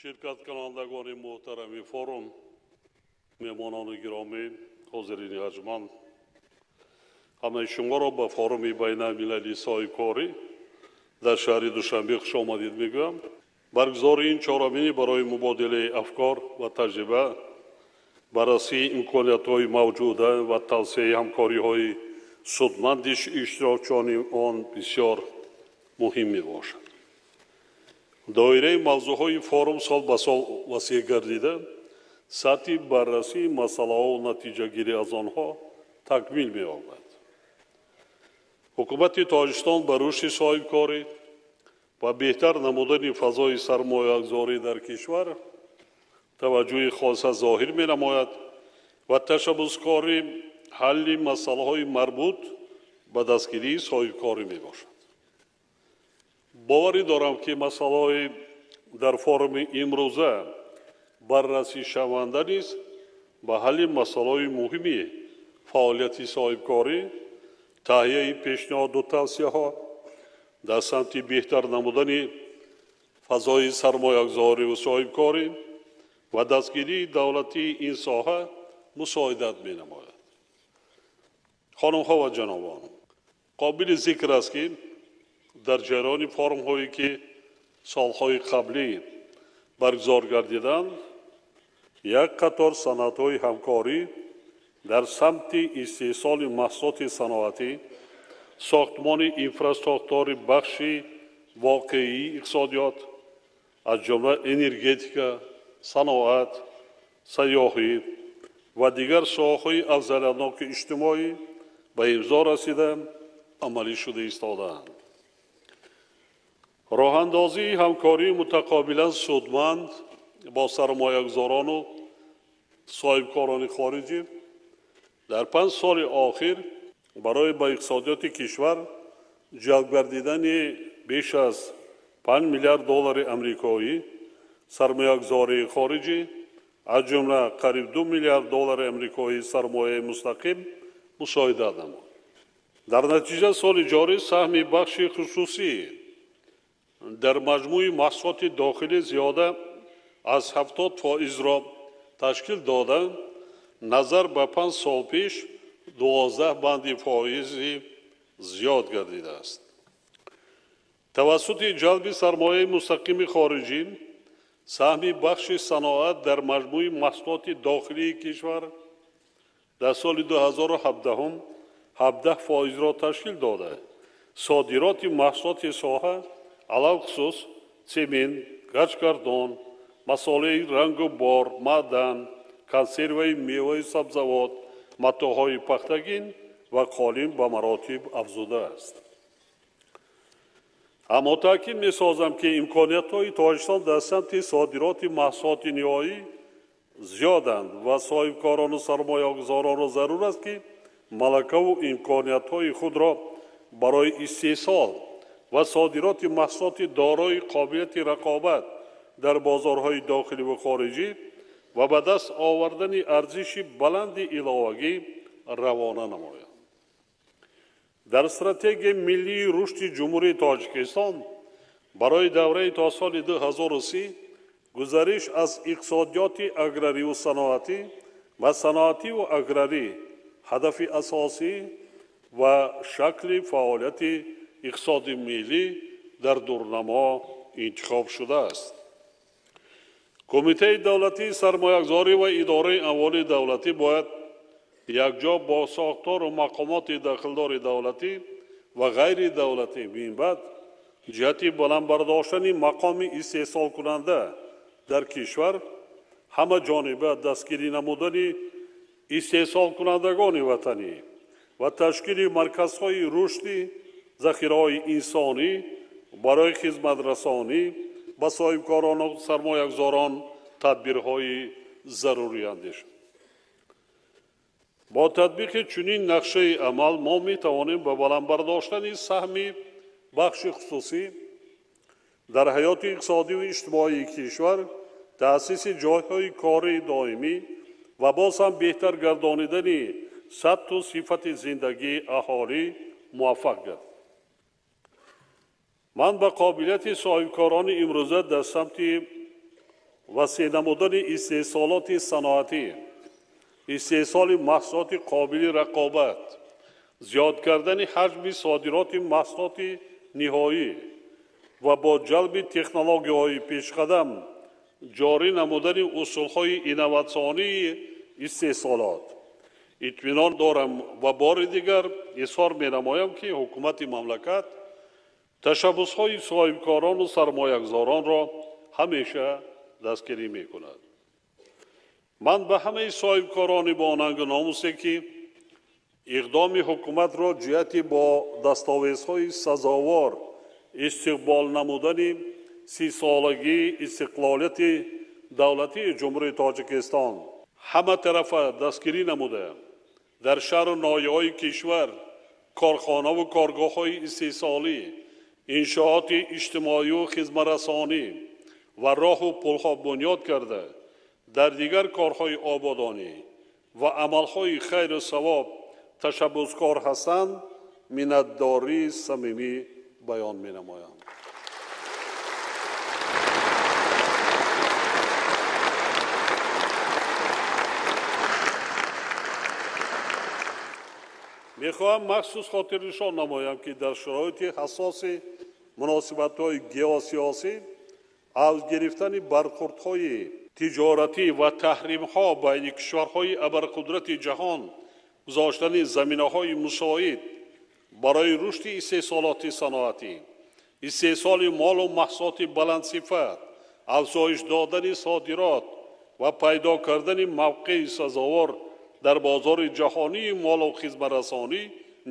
Ширкаткунандагони муҳтарами форум, меҳмонони гиромӣ, ҳозирини арҷманд, ҳамаи шуморо ба форуми байналмилалии соҳибкорӣ дар шаҳри Душанбе хуш омадед мегӯям. Баргузории ин чорабинӣ барои мубодилаи афкор ва таҷриба, баррасии имкониятҳои мавҷуда ва тавсеаи ҳамкориҳои судманди иштирокчиёни он бисёр муҳим мебошад. Доираи мавзӯъҳои форум сол ба сол васеъ гардида, сатҳи баррасии масъалаҳо ва натиҷагирӣ аз онҳо такмил меёбад. Ҳукумати Тоҷикистон ба рушди соҳибкорӣ ва беҳтар намудани фазои сармоягузорӣ дар кишвар таваҷҷӯҳи хоса зоҳир менамояд ва ташаббускори ҳалли масъалаҳои марбут ба дастгирии соҳибкорӣ мебошад. Боварӣ дорам, ки масъалаҳои дар форуми имрӯза баррасӣ шаванда низ ба ҳалли масъалаҳои муҳими фаъолияти соҳибкорӣ, таҳияи пешниҳоду тавсияҳо дар самти беҳтар намудани фазои сармоягузорӣ ва соҳибкорӣ ва дастгирии давлатии ин соҳа мусоидат менамояд. Хонумҳо ва ҷанобон, қобили зикр аст, ки дар ҷараёни форумҳое, ки солҳои қаблӣ баргузор гардиданд, як қатор санадҳои ҳамкорӣ дар самти истеҳсоли маҳсулоти саноатӣ, сохтмони инфрасохтори бахши воқеии иқтисодиёт, аз ҷумла энергетика, саноат, сайёҳӣ ва дигар соҳаҳои афзалиятноки иҷтимоӣ ба имзо расида, амалӣ шуда истодаанд. Роҳандозии ҳамкории мутақобилан судманд бо сармоягузорону соҳибкорони хориҷӣ дар 5 соли охир барои ба иқтисодиёти кишвар ҷалб гардидани беш аз 5 миллиард доллари амрикоӣ сармоягузории хориҷӣ, аз ҷумла қариб 2 миллиард доллари амрикоӣ сармояи мустақим мусоидат намуд. Дар натиҷа соли ҷорӣ саҳми бахши хусусӣ дар маҷмӯи маҳсулоти дохилӣ зиёда аз 70%-ро ташкил дода, назар ба 5 сол пеш 12 банди фоизи зиёд гардидааст. Тавассути ҷалби сармояи мустақими хориҷӣ саҳми бахши саноат дар маҷмӯи маҳсулоти дохилии кишвар дар соли 2017 17%-ро ташкил дода, содироти маҳсулоти соҳа, алалхусус семент, гачкартон, масолеҳи рангу бор, маъдан, консерваи меваю сабзавот, матоъҳои пахтагин ва қолин ба маротиб афзудааст. Аммо таъкид месозам, ки имкониятҳои Тоҷикистон дар самти содироти маҳсулоти ниҳоӣ зиёданд ва соҳибкорону сармоягузоронро зарур аст, ки малакаву имкониятҳои худро барои истеҳсол ва содироти маҳсулоти дорои қобилияти рақобат дар бозорҳои дохилӣ ва хориҷӣ ва ба даст овардани арзиши баланди иловагӣ равона намоянд. Дар стратегияи миллии рушди Ҷумҳурии Тоҷикистон барои давраи то соли 2030 гузариш аз иқтисодиёти аграриву саноатӣ ва саноативу аграрӣ ҳадафи асосӣ ва шакли фаъолияти иқтисоди миллӣ дар дурнамо интихоб шудааст. Кумитаи давлатии сармоягузорӣ ва идораи амволи давлатӣ бояд якҷо бо сохтору мақомоти дахлдори давлатӣ ва ғайридавлатӣ минбаъд ҷиҳати баланд бардоштани мақоми истеҳсолкунанда дар кишвар ҳамаҷониба дастгирӣ намудани истеҳсолкунандагони ватанӣ ва ташкили марказҳои рушди захираҳои инсонӣ барои хизматрасонӣ ба соҳибкорону сармоягузорон тадбирҳои зарурӣ андешанд. Бо татбиқи чунин нақшаи амал мо метавонем ба баланд бардоштани саҳми бахши хусусӣ дар ҳаёти иқтисодиву иҷтимоии кишвар, таъсиси ҷойҳои кории доимӣ ва боз ҳам беҳтар гардонидани сатҳу сифати зиндагии аҳолӣ муваффақ гардем. Ман ба қобилияти соҳибкорони имрӯза дар самти васеъ намудани истеҳсолоти саноатӣ, истеҳсоли маҳсулоти қобили рақобат, зиёд кардани ҳаҷми содироти маҳсулоти ниҳоӣ ва бо ҷалби технологияҳои пешқадам ҷорӣ намудани усулҳои инноватсионии истеҳсолот. Итминон дорам ва бори дигар изҳор менамоям, ки ҳукумати мамлакат ташаббусҳои соҳибкорону сармоягузоронро ҳамеша дастгирӣ мекунад. Ман ба ҳамаи соҳибкорони бонангу номусе, ки иқдоми ҳукуматро ҷиҳати бо дастовезҳои сазовор истиқбол намудани 30-солагии истиқлолияти давлатии Ҷумҳурии Тоҷикистон ҳаматарафа дастгирӣ намуда, дар шаҳру ноҳияҳои кишвар корхонаву коргоҳҳои истеҳсолӣ, иншооти иҷтимоию хизматрасонӣ ва роҳу пулҳо бунёд карда, дар дигар корҳои ободонӣ ва амалҳои хайру савоб ташаббускор ҳастанд, миннатдории самимӣ баён менамоям. Мехоҳам махсус хотирнишон намоям, ки дар шароити ҳассоси муносибатҳои геосиёсӣ авҷ гирифтани бархурдҳои тиҷоратӣ ва таҳримҳо байни кишварҳои абарқудрати ҷаҳон, гузоштани заминаҳои мусоид барои рушди истеҳсолоти саноатӣ, истеҳсоли молу маҳсулоти баландсифат, афзоиш додани содирот ва пайдо кардани мавқеи сазовор дар бозори ҷаҳонии молу хизматрасонӣ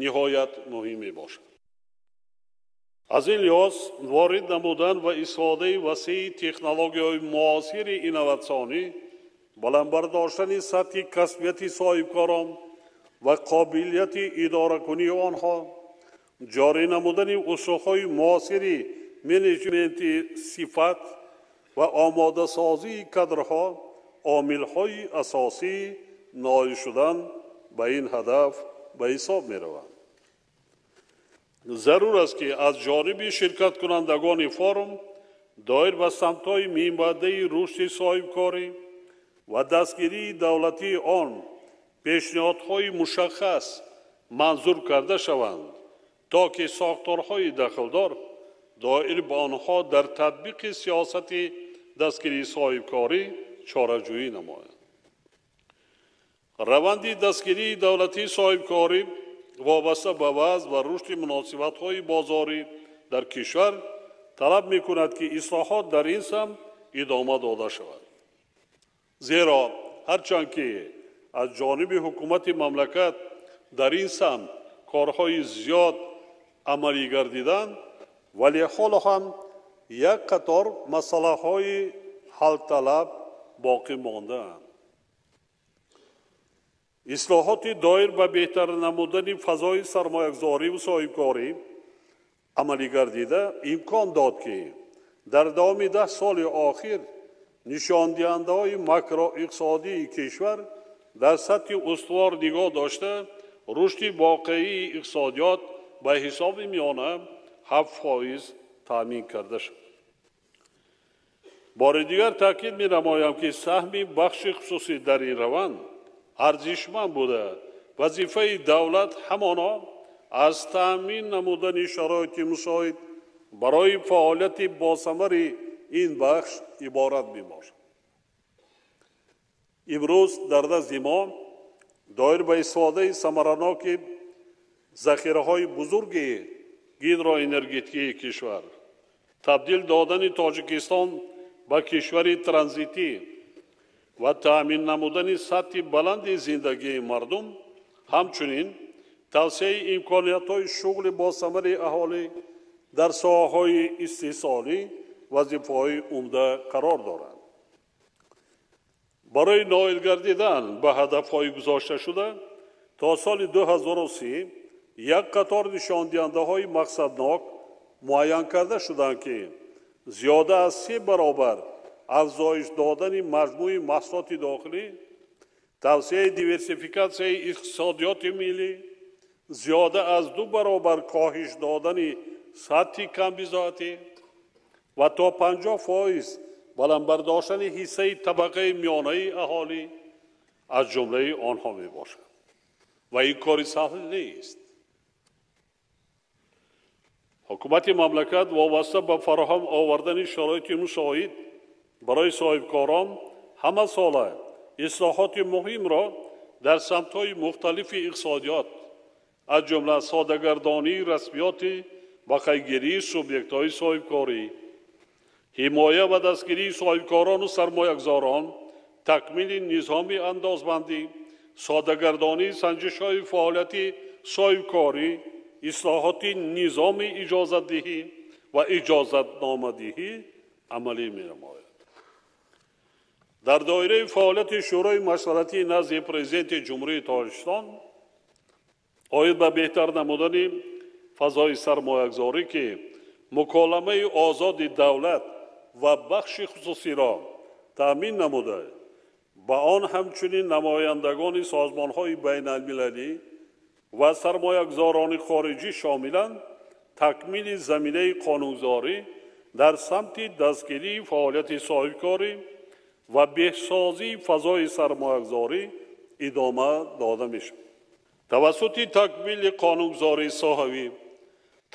ниҳоят муҳим мебошад. Аз ин лиҳоз ворид намудан ва истифодаи васеи технологияҳои муосири инноватсионӣ, баланд бардоштани сатҳи касбияти соҳибкорон ва қобилияти идоракунии онҳо, ҷорӣ намудани усулҳои муосири менеҷменти сифат ва омодасозии кадрҳо омилҳои асосии ноил шудан ба ин ҳадаф ба ҳисоб мераванд. Зарур аст, ки аз ҷониби ширкаткунандагони форум доир ба самтҳои минбаъдаи рушди соҳибкорӣ ва дастгирии давлатии он пешниҳодҳои мушаххас манзур карда шаванд, то ки сохторҳои дахлдор доир ба онҳо дар татбиқи сиёсати дастгирии соҳибкорӣ чораҷӯӣ намоянд. Раванди дастгирии давлатии соҳибкорӣ вобаста ба вазъ ва рушди муносибатҳои бозорӣ дар кишвар талаб мекунад, ки ислоҳот дар ин самт идома дода шавад. Зеро ҳарчанд ки аз ҷониби ҳукумати мамлакат дар ин самт корҳои зиёд амалӣ гардиданд, вале ҳоло ҳам як қатор масъалаҳои ҳалталаб боқӣ мондаанд. Ислоҳоти доир ба беҳтар намудани фазои сармоягузорӣ ва соҳибкорӣ амалӣ гардида имкон дод, ки дар давоми 10 соли охир нишондиҳандаҳои макроиқтисодии кишвар дар сатҳи устувор нигоҳ дошта, рушди воқеии иқтисодиёт ба ҳисоби миёна 7% таъмин карда шуд. Бори дигар таъкид менамоям, ки саҳми бахши хусусӣ дар ин раванд арзишманд буда, вазифаи давлат ҳамоно аз таъмин намудани шароити мусоид барои фаъолияти босамари ин бахш иборат мебошад. Имрӯз дар назди мо доир ба истифодаи самараноки захираҳои бузурги гидроэнергетикии кишвар, табдил додани Тоҷикистон ба кишвари транзитӣ ва таъмин намудани сатҳи баланди зиндагии мардум, ҳамчунин тавсеаи имкониятҳои шуғли босамари аҳолӣ дар соҳаҳои истеҳсолӣ вазифаҳои умда қарор доранд. Барои ноил гардидан ба ҳадафҳои гузошташуда то соли 2030 як қатор нишондиҳандаҳои мақсаднок муайян карда шуданд, ки зиёда аз 3 баробар афзоиш додани маҷмӯи маҳсулоти дохилӣ, тавсеаи диверсификатсияи иқтисодиёти миллӣ, зиёда аз 2 баробар коҳиш додани сатҳи камбизоатӣ ва то 50% баланд бардоштани ҳиссаи табақаи миёнаи аҳолӣ аз ҷумлаи онҳо мебошад ва ин кори саҳл нест. Ҳукумати мамлакат вобаста ба фароҳам овардани шароити мусоид барои соҳибкорон ҳамасола ислоҳоти муҳимро дар самтҳои мухталифи иқтисодиёт, аз ҷумла содагардонии расмиёти ба қайдгирии субъектҳои соҳибкорӣ, ҳимоя ва дастгирии соҳибкорону сармоягузорон, такмили низоми андозбандӣ, содагардонии санҷишҳои фаъолияти соҳибкорӣ, ислоҳоти низоми иҷозатдиҳӣ ва иҷозатномадиҳӣ амалӣ менамояд. Дар доираи фаъолияти Шӯрои машваратии назди Президенти Ҷумҳурии Тоҷикистон оид ба беҳтар намудани фазои сармоягузорӣ, ки муколамаи озоди давлат ва бахши хусусиро таъмин намуда, ба он ҳамчунин намояндагони созмонҳои байналмилалӣ ва сармоягузорони хориҷӣ шомиланд, такмили заминаи қонунгузорӣ дар самти дастгирии фаъолияти соҳибкорӣ ва беҳсозии фазои сармоягузорӣ идома дода мешавад. Тавассути такмили қонунгузории соҳавӣ,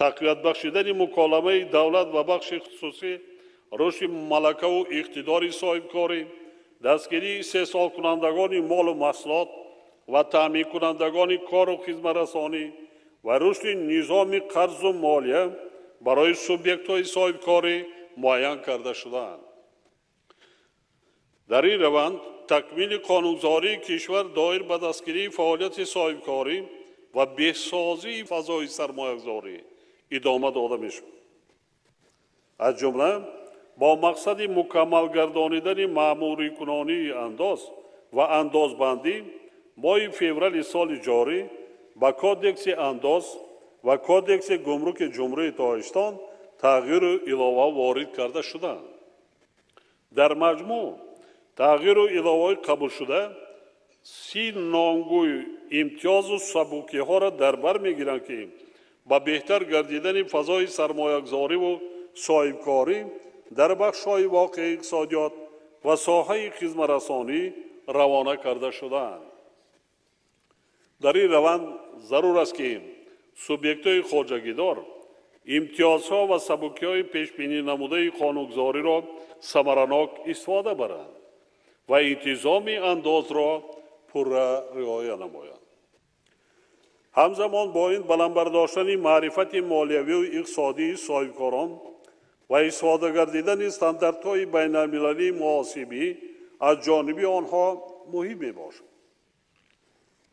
тақвият бахшидани муколамаи давлат ва бахши хусусӣ, рушди малакаву иқтидори соҳибкорӣ, дастгирии истеҳсолкунандагони молу маҳсулот ва таъминкунандагони кору хизматрасонӣ ва рушди низоми қарзу молия барои субъектҳои соҳибкорӣ муайян карда шудаанд. Дар ин раванд такмили қонунгузории кишвар доир ба дастгирии фаъолияти соҳибкорӣ ва беҳсозии фазои сармоягузорӣ идома дода мешавад. Аз ҷумла бо мақсади мукаммал гардонидани маъмурикунонии андоз ва андозбандӣ моҳи феврали соли ҷорӣ ба Кодекси андоз ва Кодекси гумруки Ҷумҳурии Тоҷикистон тағйиру илова ворид карда шуданд. Дар маҷмӯъ тағйиру иловаҳои қабулшуда 30 номгӯй имтиёзу сабукиҳоро дар бар мегиранд, ки ба беҳтар гардидани фазои сармоягузориву соҳибкорӣ дар бахшҳои воқеии иқтисодиёт ва соҳаи хизматрасонӣ равона карда шудаанд. Дар ин раванд зарур аст, ки субъектҳои хоҷагидор имтиёзҳо ва сабукиҳои пешбинӣ намудаи қонунгузориро самаранок истифода баранд ва интизоми андозро пурра риоя намоянд. Ҳамзамон бо ин баланд бардоштани маърифати молиявию иқтисодии соҳибкорон ва истифода гардидани стандартҳои байналмилалии муҳосибӣ аз ҷониби онҳо муҳим мебошад.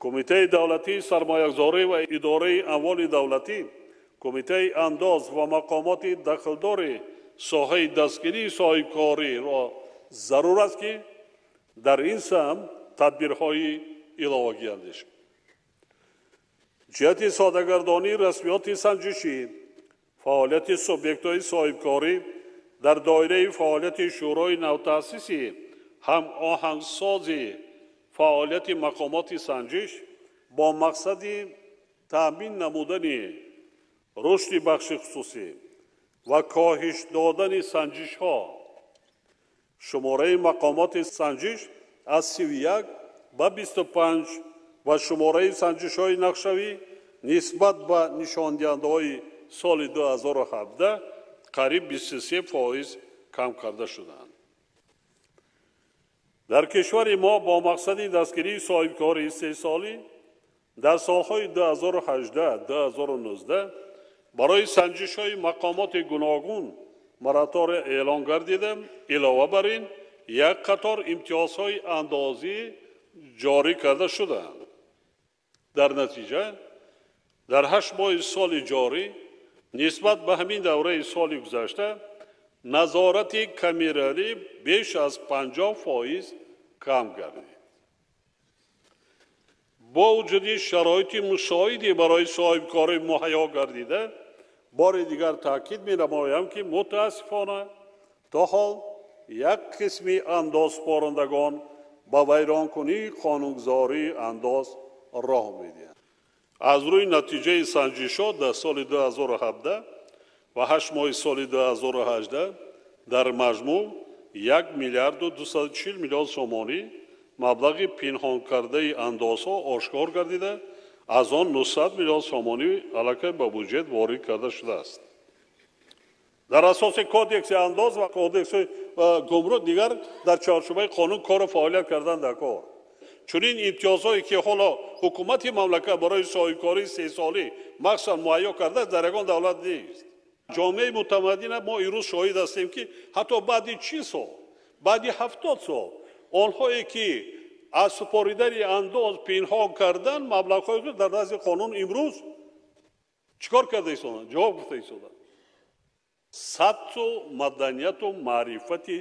Кумитаи давлатии сармоягузорӣ ва идораи амволи давлатӣ, Кумитаи андоз ва мақомоти дахлдори соҳаи дастгирии соҳибкориро зарур аст, ки дар ин самт тадбирҳои иловагӣ андешанд. Ҷиҳати содагардонии расмиёти санҷишӣ, фаъолияти субъектҳои соҳибкорӣ дар доираи фаъолияти Шӯрои навтаъсиси ҳамоҳангсози фаъолияти мақомоти санҷиш бо мақсади таъмин намудани рушди бахши хусусӣ ва коҳиш додани санҷишҳо, шумораи мақомоти санҷиш аз 31 ба 25 ва шумораи санҷишҳои нақшавӣ нисбат ба нишондиҳандаҳои соли 2017 қариб 23% кам карда шуданд. Дар кишвари мо бо мақсади дастгирии соҳибкории истеҳсолӣ дар солҳои 2018-2019 барои санҷишҳои мақомоти гуногун моратория эълон гардида, илова бар ин як қатор имтиёзҳои андозӣ ҷорӣ карда шуданд. Дар натиҷа дар 8 моҳи соли ҷорӣ нисбат ба ҳамин давраи соли гузашта назорати камералӣ беш аз 50% кам гардид. Бо вуҷуди шароити мусоиде барои соҳибкорӣ муҳайё гардида, бори дигар таъкид менамоям, ки мутаассифона то ҳол як қисми андозспорандагон ба вайронкунии қонунгузории андоз роҳ медиҳанд. Аз рӯи натиҷаи санҷишҳо дар соли 2017 ва 8 моҳи соли 2018 дар маҷмӯъ 1 миллиарду 240 миллион сомонӣ маблағи пинҳонкардаи андозҳо ошкор гардида, аз он 900 миллион сомонӣ аллакай ба буҷет ворид карда шудааст. Дар асоси кодекси андоз ва кодекси гумрук дигар дар чорчӯбаи қонун кору фаъолият кардан дар кор. Чунин имтиёзҳое ки ҳоло ҳукумати мамлакат барои соҳибкории истеҳсолӣ махсусан муҳайё кардааст, дар ягон давлат нест. Ҷомеаи мутамаддина мо имрӯз шоҳид ҳастем, ки ҳатто баъди 40 сол, баъди 70 сол онҳое ки аз супоридани андоз пинҳон кардан маблағҳои худ дар назди қонун имрӯз чӣ кор карда истоданд? Ҷавоб гуфта истоданд. Сатҳу маданияту маърифати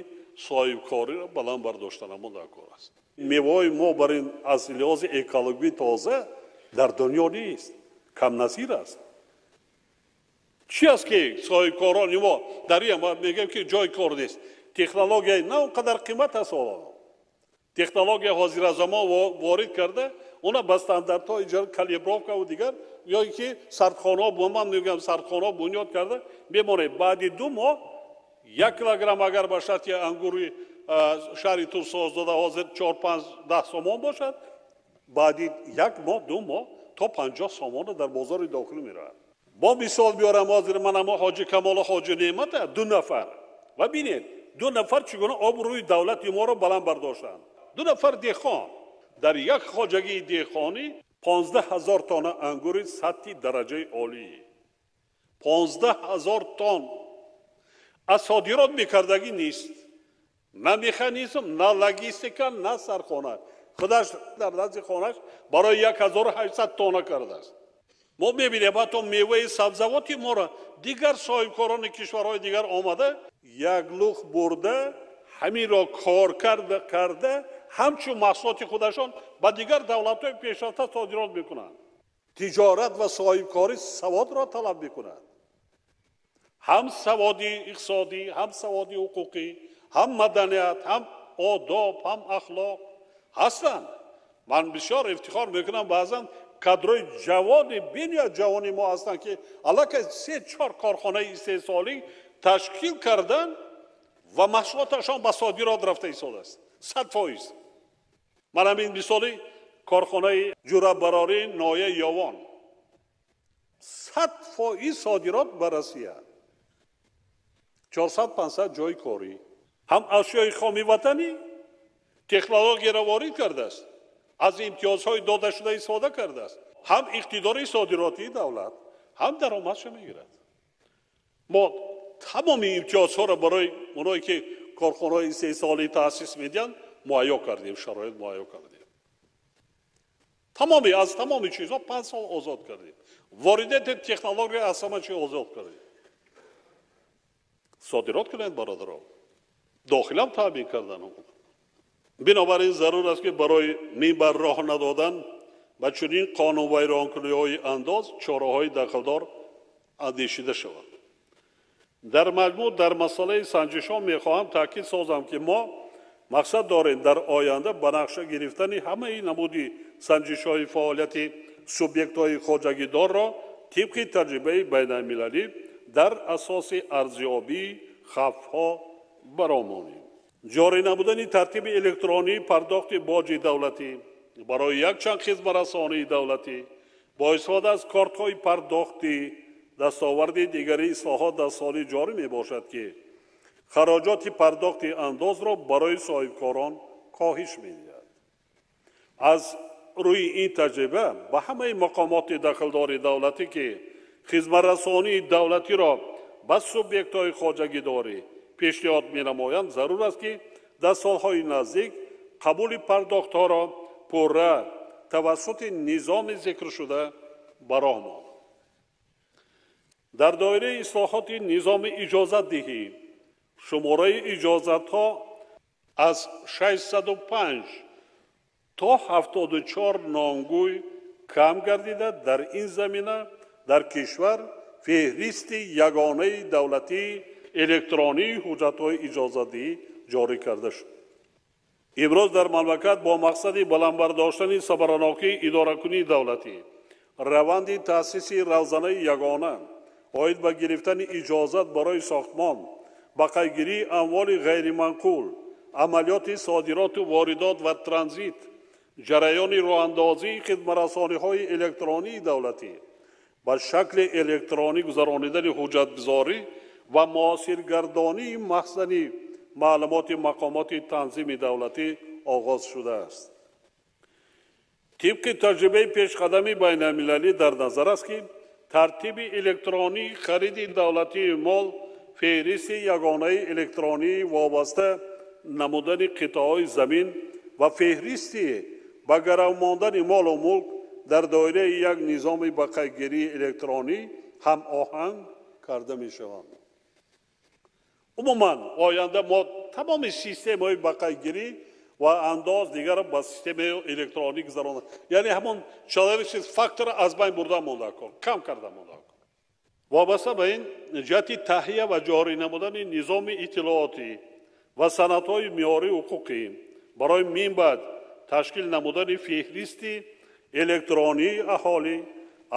соҳибкориро баланд бардоштан дар кор аст. Меваҳои мо бар ин аз лиҳози экологӣ тоза дар дунё нест, камназир аст. Чӣ аст ки соҳибкорони мо дар ин мегӯем ки ҷои кор нест? Технологияи на он қадар қимат аст ҳоло. Технология ҳозиразамон ворид карда, она ба стандартҳои калибровка ва дигар, ё ки сардхонаҳо, ман мегӯям сардхонаҳо бунёд карда мемонед. Баъди 2 моҳ 1 килограмм агар ба шарти ангури шаҳри Турсозода ҳозир 4-5-10 сомон бошад, баъди 1 моҳ 2 моҳ то 50 сомона дар бозори дохилӣ меравад. Бо мисол биёрам ҳозир манамо Ҳоҷи Камолу Ҳоҷи Неъмата 2 нафар. Ва бинед, 2 нафар чӣ гуна обрӯи давлати моро баланд бардоштанд. 2 нафар деҳқон. Дар як хоҷагии деҳқонӣ 15 000 тонна ангури сатҳи дараҷаи олӣ. 15 000 тонн. Аз содирот мекардагӣ нест. На механизм, на логистика, на сархона. Худаш дар назди хонаш барои 1800 тонна кардааст. Мо мебинем ҳатто меваи сабзавоти моро дигар соҳибкорони кишварҳои дигар омада як лух бурда ҳаминро кор карда ҳамчун маҳсулоти худашон ба дигар давлатҳои пешрафта содирот мекунанд. Тиҷорат ва соҳибкорӣ саводро талаб мекунад. Ҳам саводи иқтисодӣ, ҳам саводи ҳуқуқӣ, ҳам маданият, ҳам одоб, ҳам ахлоқ ҳастанд. Ман бисёр ифтихор мекунам, баъзан кадрои ҷавони бениҳоят ҷавони мо ҳастанд, ки аллакай 3-4 корхонаи истеҳсолӣ ташкил кардан ва маҳсулоташон ба содирот рафта истодааст. 100%. Ман ҳамин мисоли корхонаи ҷураббарории ноҳияи Ёвон. 100% содирот ба Россия. 400-500 ҷои корӣ. Ҳам ашёи хоми ватанӣ технологияро ворид кардааст, аз имтиёзҳои додашуда истифода кардааст, ҳам иқтидори содиротии давлат, ҳам даромадшо мегирад. Мо тамоми имтиёзҳоро барои оное ки корхонаҳои истеҳсолӣ таъсис медиҳанд муҳайё кардем, шароит муҳайё кардем. Тамоми аз тамоми чизҳо 5 сол озод кардем. Воридоти технология аз ҳама чиз озод кардем. Содирот кунед, бародарон. Дохилам таъмин кардан. Бинобар ин зарур аст, ки барои минбар роҳ надодан ба чунин қонунвайронкуниҳои андоз чораҳои дахлдор андешида шавад. Дар маҷмӯъ дар масъалаи санҷишҳо мехоҳам таъкид созам, ки мо мақсад дорем дар оянда ба нақша гирифтани ҳамаи намуди санҷишҳои фаъолияти субъектҳои хоҷагидорро тибқи таҷрибаи байналмилалӣ дар асоси арзёбии хавфҳо баромонем. Ҷорӣ намудани тартиби электронии пардохти боҷи давлатӣ барои якчанд хизматрасонии давлатӣ бо истифода аз кортҳои пардохтӣ дастоварди дигари ислоҳот дар соли ҷорӣ мебошад, ки хароҷоти пардохти андозро барои соҳибкорон коҳиш медиҳад. Аз рӯи ин таҷриба ба ҳамаи мақомоти дахлдори давлатӣ, ки хизматрасонии давлатиро ба субъектҳои хоҷагидорӣ пешниҳод менамоянд, зарур аст, ки дар солҳои наздик қабули пардохтҳоро пурра тавассути низоми зикршуда ба роҳ монд. Дар доираи ислоҳоти низоми иҷозатдиҳӣ шумораи иҷозатҳо аз 605 то 74 номгӯй кам гардида, дар ин замина дар кишвар феҳристи ягонаи давлатии электронии ҳуҷҷатҳои иҷозатдиҳӣ ҷорӣ карда шуд. Имрӯз дар мамлакат бо мақсади баланд бардоштани самаранокии идоракунии давлатӣ раванди таъсиси равзанаи ягона оид ба гирифтани иҷозат барои сохтмон ба қайдгирии амволи ғайриманқул, амалиёти содироту воридот ва транзит, ҷараёни роҳандозии хидматрасониҳои электронии давлатӣ, ба шакли электронӣ гузаронидани ҳуҷҷатгузорӣ ва муосиргардонии махзани маълумоти мақомоти танзими давлатӣ оғоз шудааст. Тибқи таҷрибаи пешқадами байналмилалӣ дар назар аст, ки тартиби электронии хариди давлатии мол, феҳристи ягонаи электронии вобаста намудани қитъаҳои замин ва феҳристи ба гарав мондани молу мулк дар доираи як низоми ба қайдгирии электронӣ ҳамоҳанг карда мешаванд. Умуман, оянда мо тамоми системаҳои ба қайдгирӣ ва андоз дигар ба системаи электронӣ гузаронад. Яъне ҳамон человеческий фактор аз байн бурда монда кор, кам карда монда кор. Вобаста ба ин, ҷиҳати таҳия ва ҷорӣ намудани низоми иттилоотӣ ва санадҳои меъёрии ҳуқуқӣ барои минбаъд ташкил намудани феҳристи электронии аҳолӣ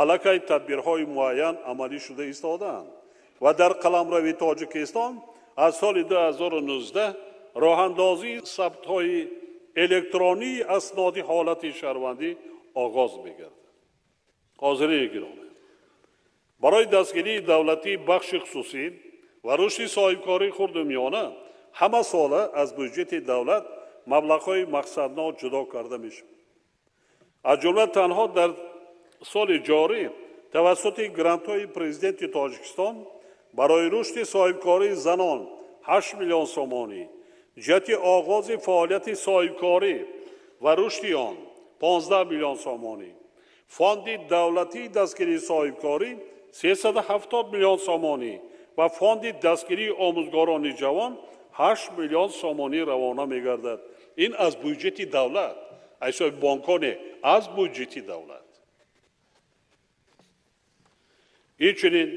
аллакай тадбирҳои муайян амалӣ шуда истодаанд ва дар қаламрави Тоҷикистон аз соли 2019 роҳандозии сабтҳои электронии асноди ҳолати шаҳрвандӣ оғоз мегардад. Ҳозирини гиромӣ, барои дастгирии давлатии бахши хусусӣ ва рушди соҳибкории хурду миёна ҳама сола аз буҷети давлат маблағҳои мақсаднок ҷудо карда мешавад. Аз ҷумла танҳо дар соли ҷорӣ тавассути грантҳои Президенти Тоҷикистон барои рушди соҳибкории занон 8 миллион сомонӣ, ҷиҳати оғози фаъолияти соҳибкорӣ ва рушди он 15 миллион сомонӣ, фонди давлатии дастгирии соҳибкорӣ 370 миллион сомонӣ ва фонди дастгирии омӯзгорони ҷавон 8 миллион сомонӣ равона мегардад. Ин аз буҷети давлат, аз ҳисоби бонкҳо не, аз буҷети давлат. Инчунин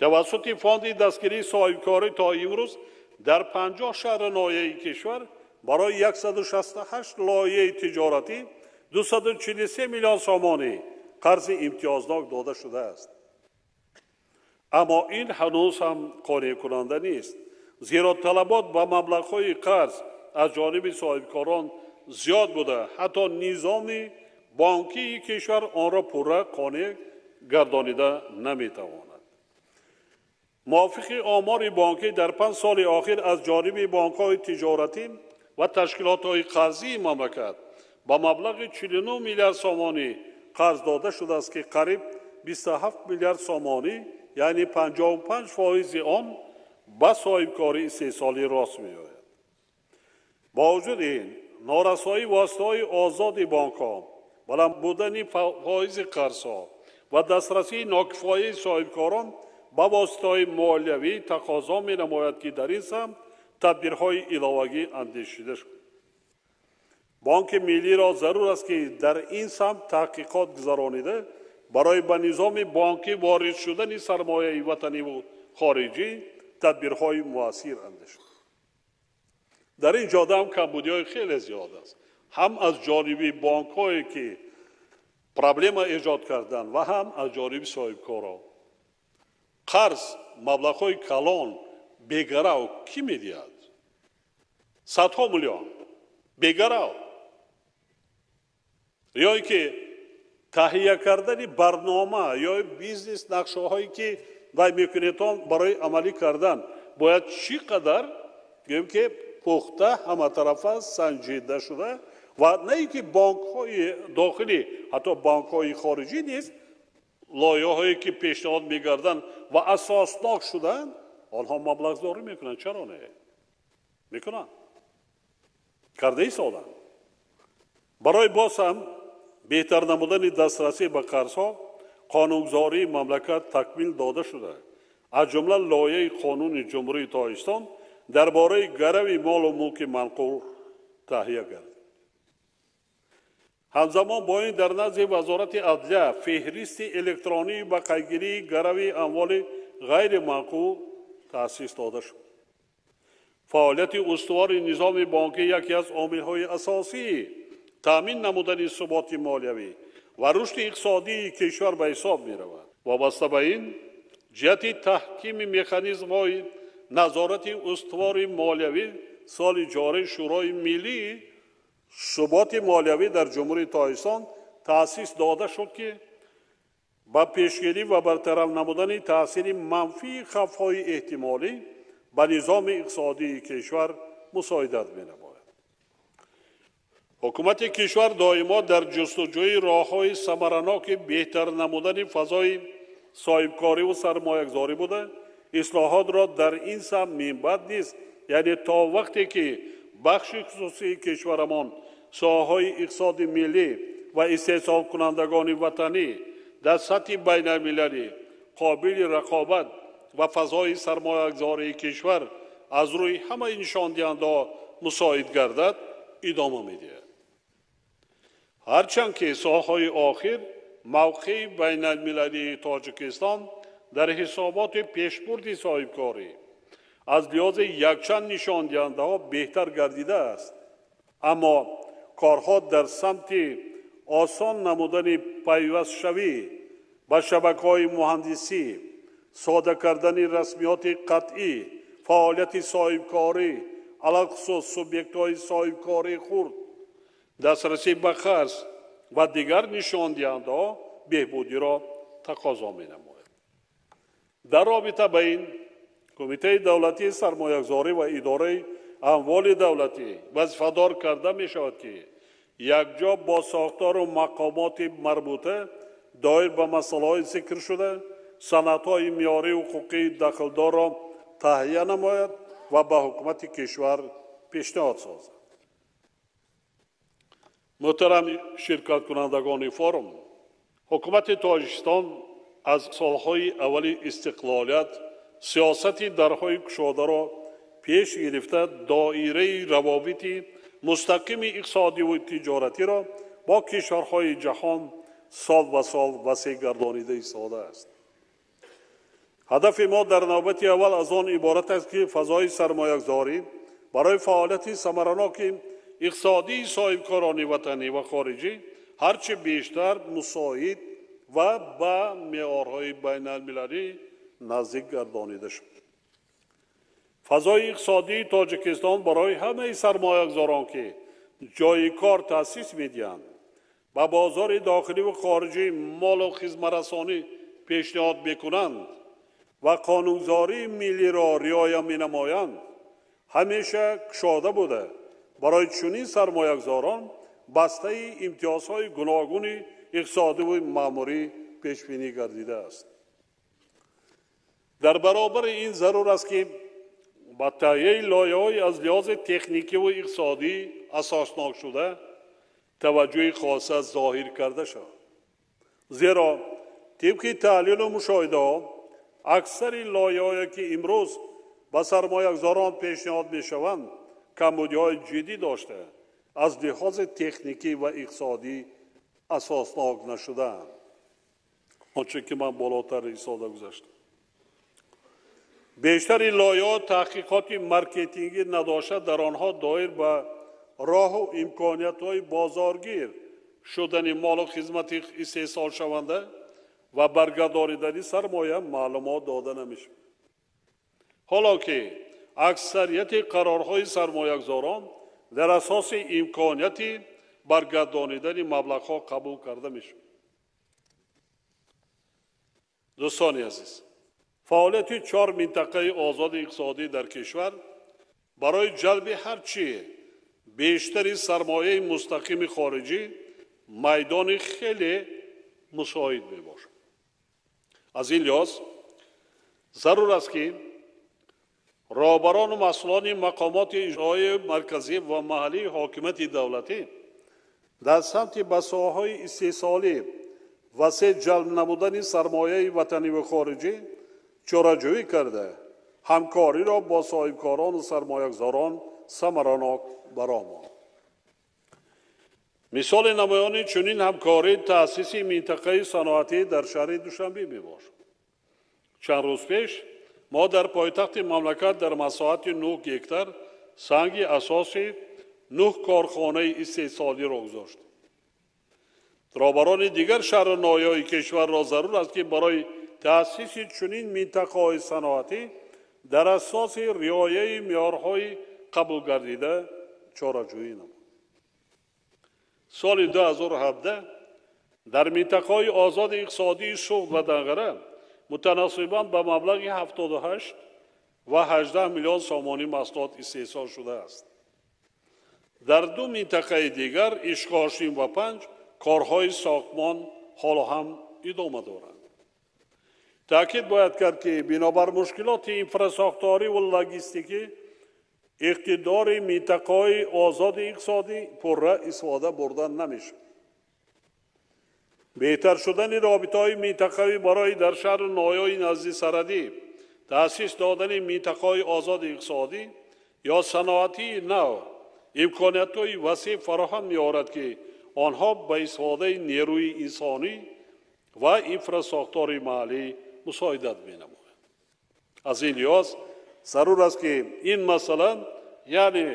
тавассути фонди дастгирии соҳибкорӣ то имрӯз дар 50 шаҳру ноҳияи кишвар барои 168 лоиҳаи тиҷоратӣ 243 миллион сомонӣ қарзи имтиёзнок дода шудааст. Аммо ин ҳанӯз ҳам қонеъкунанда нест, зеро талабот ба маблағҳои қарз аз ҷониби соҳибкорон зиёд буда, ҳатто низоми бонкии кишвар онро пурра қонеъ гардонида наметавонад. Мувофиқи омори бонкӣ дар 5 соли охир аз ҷониби бонкҳои тиҷоратӣ ва ташкилотҳои қарзии мамлакат ба маблағи 49 миллиард сомонӣ қарз дода шудааст, ки қариб 27 миллиард сомонӣ, яъне 55% он ба соҳибкории истеҳсолӣ рост меояд. Бо вуҷуди ин, норасоии воситаҳои озоди бонкҳо, баланд будани фоизи қарзҳо ва дастрасии нокифояи соҳибкорон ба воситаҳои молиявӣ тақозо менамояд, ки дар ин самт тадбирҳои иловагӣ андешида шуд. Бонки миллиро зарур аст, ки дар ин самт таҳқиқот гузаронида барои ба низоми бонкӣ ворид шудани сармояи ватаниву хориҷӣ тадбирҳои муассир андешад. Дар ин ҷода ҳам камбудиҳои хеле зиёд аст, ҳам аз ҷониби бонкҳое ки проблема эҷод карданд ва ҳам аз ҷониби соҳибкорон. Қарз, маблағҳои калон бегарав кӣ медиҳад? Садҳо миллион бегарав. Ё ин ки таҳия кардани барнома ё бизнес нақшаҳое ки вай мекунед, он барои амалӣ кардан бояд чӣ қадар, гӯем ки пухта, ҳаматарафа санҷида шуда ва на ин ки бонкҳои дохилӣ, ҳатто бонкҳои хориҷӣ низ лоиҳаҳое ки пешниҳод мегарданд ва асоснок шуданд, онҳо маблағгузорӣ мекунанд. Чаро не? Мекунанд, карда истоданд. Барои боз ҳам беҳтар намудани дастрасӣ ба қарзҳо қонунгузории мамлакат такмил дода шуда, аз ҷумла лоиҳаи қонуни Ҷумҳурии Тоҷикистон дар бораи гарави молу мулки манқул таҳия гардид. Ҳамзамон бо ин дар назди Вазорати адлия феҳристи электронии ба қайдгирии гарави амволи ғайриманқул таъсис дода шуд. Фаъолияти устувори низоми бонкӣ яке аз омилҳои асосии таъмин намудани суботи молиявӣ ва рушди иқтисодии кишвар ба ҳисоб меравад. Вобаста ба ин, ҷиҳати таҳкими механизмҳои назорати устувори молиявӣ соли ҷорӣ Шӯрои миллии суботи молиявӣ дар Ҷумҳурии Тоҷикистон таъсис дода шуд, ки ба пешгирӣ ва бартараф намудани таъсири манфии хавфҳои эҳтимолӣ ба низоми иқтисодии кишвар мусоидат менамояд. Ҳукумати кишвар доимо дар ҷустуҷӯи роҳҳои самараноки беҳтар намудани фазои соҳибкориву сармоягузорӣ буда, ислоҳотро дар ин самт минбаъд низ, яъне то вақте ки бахши хусусии кишварамон соҳаҳои иқтисоди миллӣ ва истеҳсолкунандагони ватанӣ дар сатҳи байналмилалӣ қобили рақобат ва фазои сармоягузории кишвар аз рӯи ҳамаи нишондиҳандаҳо мусоид гардад, идома медиҳад. Ҳарчанд ки солҳои охир мавқеи байналмилалии Тоҷикистон дар ҳисоботи пешбурди соҳибкорӣ аз лиҳози якчанд нишондиҳандаҳо беҳтар гардидааст, аммо корҳо дар самти осон намудани пайвастшавӣ ба шабакаҳои муҳандисӣ, сода кардани расмиёти қатъӣ, фаъолияти соҳибкорӣ, алалхусус субъектҳои соҳибкории хурд, дастрасӣ ба қарз ва дигар нишондиҳандаҳо беҳбудиро тақозо менамояд. Дар робита ба ин Кумитаи давлатии сармоягузорӣ ва идораи амволи давлатӣ вазифадор карда мешавад, ки якҷо бо сохтору мақомоти марбута доир ба масъалаҳои зикршуда санадҳои меъёрии ҳуқуқии дахлдорро таҳия намояд ва ба ҳукумати кишвар пешниҳод созад. Муҳтарам ширкаткунандагони форум, ҳукумати Тоҷикистон аз солҳои аввали истиқлолият сиёсати дарҳои кушодаро пеш гирифта, доираи равобити мустақими иқтисодиву тиҷоратиро бо кишварҳои ҷаҳон сол ба сол васеъ гардонида истодааст. Ҳадафи мо дар навбати аввал аз он иборат аст, ки фазои сармоягузорӣ барои фаъолияти самараноки иқтисодии соҳибкорони ватанӣ ва хориҷӣ ҳарчи бештар мусоид ва ба меъёрҳои байналмилалӣ наздик гардонида шуд. Фазои иқтисодии Тоҷикистон барои ҳамаи сармоягузорон, ки ҷойи кор таъсис медиҳанд, ба бозори дохиливу хориҷӣ молу хизматрасонӣ пешниҳод мекунанд ва қонунгузории миллиро риоя менамоянд, ҳамеша кушода буда, барои чунин сармоягузорон бастаи имтиёзҳои гуногуни иқтисодиву маъмурӣ пешбинӣ гардидааст. Дар баробари ин зарур аст, ки ба таҳияи лоиҳаҳои аз лиҳози техникиву иқтисодӣ асоснок шуда таваҷҷӯҳи хоса зоҳир карда шавад. Зеро тибқи таҳлилу мушоҳидаҳо аксари лоиҳаҳое, ки имрӯз ба сармоягузорон пешниҳод мешаванд, камбудиҳои ҷиддӣ дошта, аз лиҳози техникӣ ва иқтисодӣ асоснок нашудаанд. Он чӣ ки ман болотар истода гузаштам. Бештари лоиҳаҳо таҳқиқоти маркетингӣ надошта, дар онҳо доир ба роҳу имкониятҳои бозоргир шудани молу хизмати истеҳсолшаванда ва баргардонидани сармоя маълумот дода намешавад. Ҳоло ки аксарияти қарорҳои сармоягузорон дар асоси имконияти баргардонидани маблағҳо қабул карда мешавад. Дӯстони азиз, фаъолияти чор минтақаи озоди иқтисодӣ дар кишвар барои ҷалби ҳарчи бештари сармояи мустақими хориҷӣ майдони хеле мусоид мебошад. Аз ин лиҳоз зарур аст, ки роҳбарону масъулони мақомоти иҷроии марказӣ ва маҳаллии ҳокимияти давлатӣ дар самти ба соҳаҳои истеҳсолӣ васеъ ҷалб намудани сармояи ватаниву хориҷӣ чораҷӯӣ карда, ҳамкориро бо соҳибкорону сармоягузорон самаранок ба роҳ монд. Мисоли намоёни чунин ҳамкорӣ таъсиси минтақаи саноатӣ дар шаҳри Душанбе мебошад. Чанд рӯз пеш мо дар пойтахти мамлакат дар масоҳати 9 гектар санги асоси 9 корхонаи истеҳсолиро гузоштем. Роҳбарони дигар шаҳру ноҳияҳои кишварро зарур аст, ки барои таъсиси чунин минтақаҳои саноатӣ дар асоси риояи меъёрҳои қабулгардида чораҷӯӣ намуд. Соли 2017 дар минтақаҳои озоди иқтисодии Суғд ва Данғара мутаносибан ба маблағи 78 ва 18 миллион сомонӣ маҳсулот истеҳсол шудааст. Дар ду минтақаи дигар, Ишкошим ва Панҷ, корҳои сохтмон ҳоло ҳам идома доранд. Таъкид бояд кард, ки бинобар мушкилоти инфрасохторӣ ва логистикӣ иқтидори минтақаҳои озоди иқтисодӣ пурра истифода бурда намешавад. Беҳтар шудани робитаҳои минтақавӣ барои дар шаҳру ноҳияҳои назди сарҳадӣ таъсис додани минтақаҳои озоди иқтисодӣ ё саноатии нав имкониятҳои васеъ фароҳам меорад, ки онҳо ба истифодаи нерӯи инсонӣ ва инфрасохтори маҳаллӣ мусоидат менамоянд. Аз ин лиҳоз зарур аст, ки ин масъала, яъне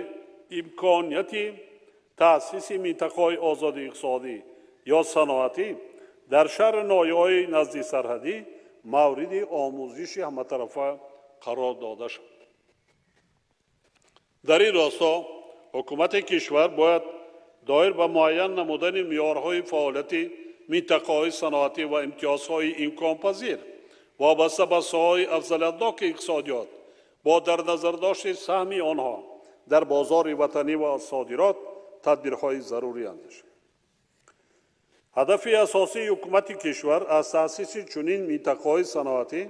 имконияти таъсиси минтақаҳои озоди иқтисодӣ ё саноатӣ дар шаҳру ноҳияҳои назди сарҳадӣ мавриди омӯзиши ҳаматарафа қарор дода шавад. Дар ин росто ҳукумати кишвар бояд доир ба муайян намудани меъёрҳои фаъолияти минтақаҳои саноатӣ ва имтиёзҳои имконпазир вобаста ба соҳаҳои афзалиятноки иқтисодиёт бо дар назардошти саҳми онҳо дар бозори ватанӣ ва содирот тадбирҳои зарурӣ андешад. Ҳадафи асосии ҳукумати кишвар аз таъсиси чунин минтақаҳои саноатӣ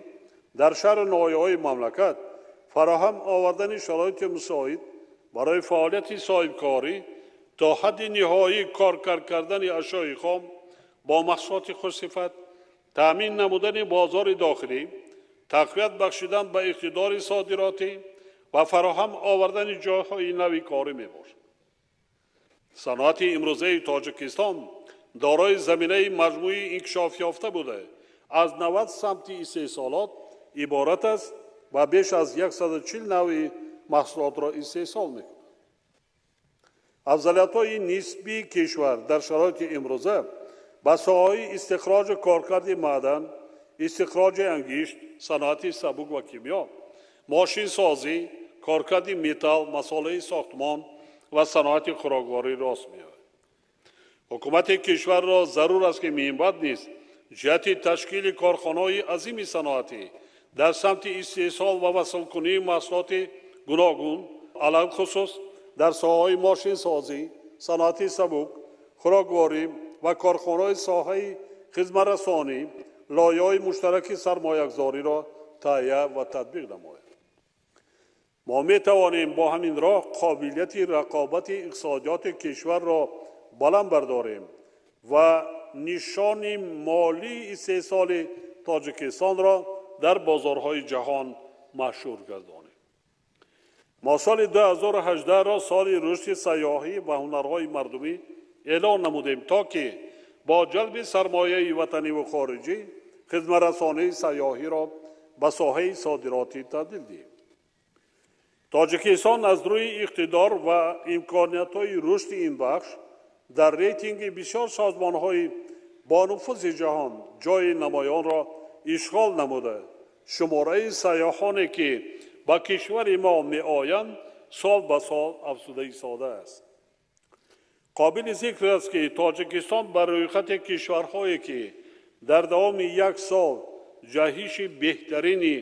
дар шаҳру ноҳияҳои мамлакат фароҳам овардани шароити мусоид барои фаъолияти соҳибкорӣ то ҳадди ниҳоӣ коркард кардани ашёи хом бо маҳсулоти хушсифат, таъмин намудани бозори дохилӣ, тақвият бахшидан ба иқтидори содиротӣ ва фароҳам овардани ҷойҳои нави корӣ мебошад. Саноати имрӯзаи Тоҷикистон дорои заминаи маҷмӯии инкишофёфта буда, аз 90 самти истеҳсолот иборат аст ва беш аз 140 навъи маҳсулотро истеҳсол мекунад. Афзалиятҳои нисбии кишвар дар шароити имрӯза ба соҳаҳои истихроҷу коркарди маъдан, истихроҷи ангишт, саноати сабук ва кимиё, мошинсозӣ, коркарди металл, масолеҳи сохтмон ва саноати хӯрокворӣ рост меояд. Ҳукумати кишварро зарур аст, ки минбаъд низ ҷиҳати ташкили корхонаҳои азими саноатӣ дар самти истеҳсол ва васлкунии маҳсулоти гуногун, алалхусус дар соҳаҳои мошинсозӣ, саноати сабук, хӯрокворӣ ва корхонаҳои соҳаи хизматрасонӣ лоиҳаҳои муштараки сармоягузориро таҳия ва татбиқ намояд. Мо метавонем бо ҳамин роҳ қобилияти рақобати иқтисодиёти кишварро баланд бардорем ва нишони молии истеҳсоли Тоҷикистонро дар бозорҳои ҷаҳон машҳур гардонем. Мо соли 2018-ро соли рушди сайёҳӣ ва ҳунарҳои мардумӣ эълон намудем, то ки бо ҷалби сармояи ватанӣ ва хориҷӣ хизматрасонии сайёҳиро ба соҳаи содиротӣ табдил диҳем. Тоҷикистон аз рӯи иқтидор ва имкониятҳои рушди ин бахш дар рейтинги бисёр созмонҳои бонуфузи ҷаҳон ҷойи намоёнро ишғол намуда, шумораи сайёҳоне ки ба кишвари мо меоянд сол ба сол афзуда истодааст. Қобили зикр аст, ки Тоҷикистон ба рӯйхати кишварҳое ки дар давоми як сол ҷаҳиши беҳтарини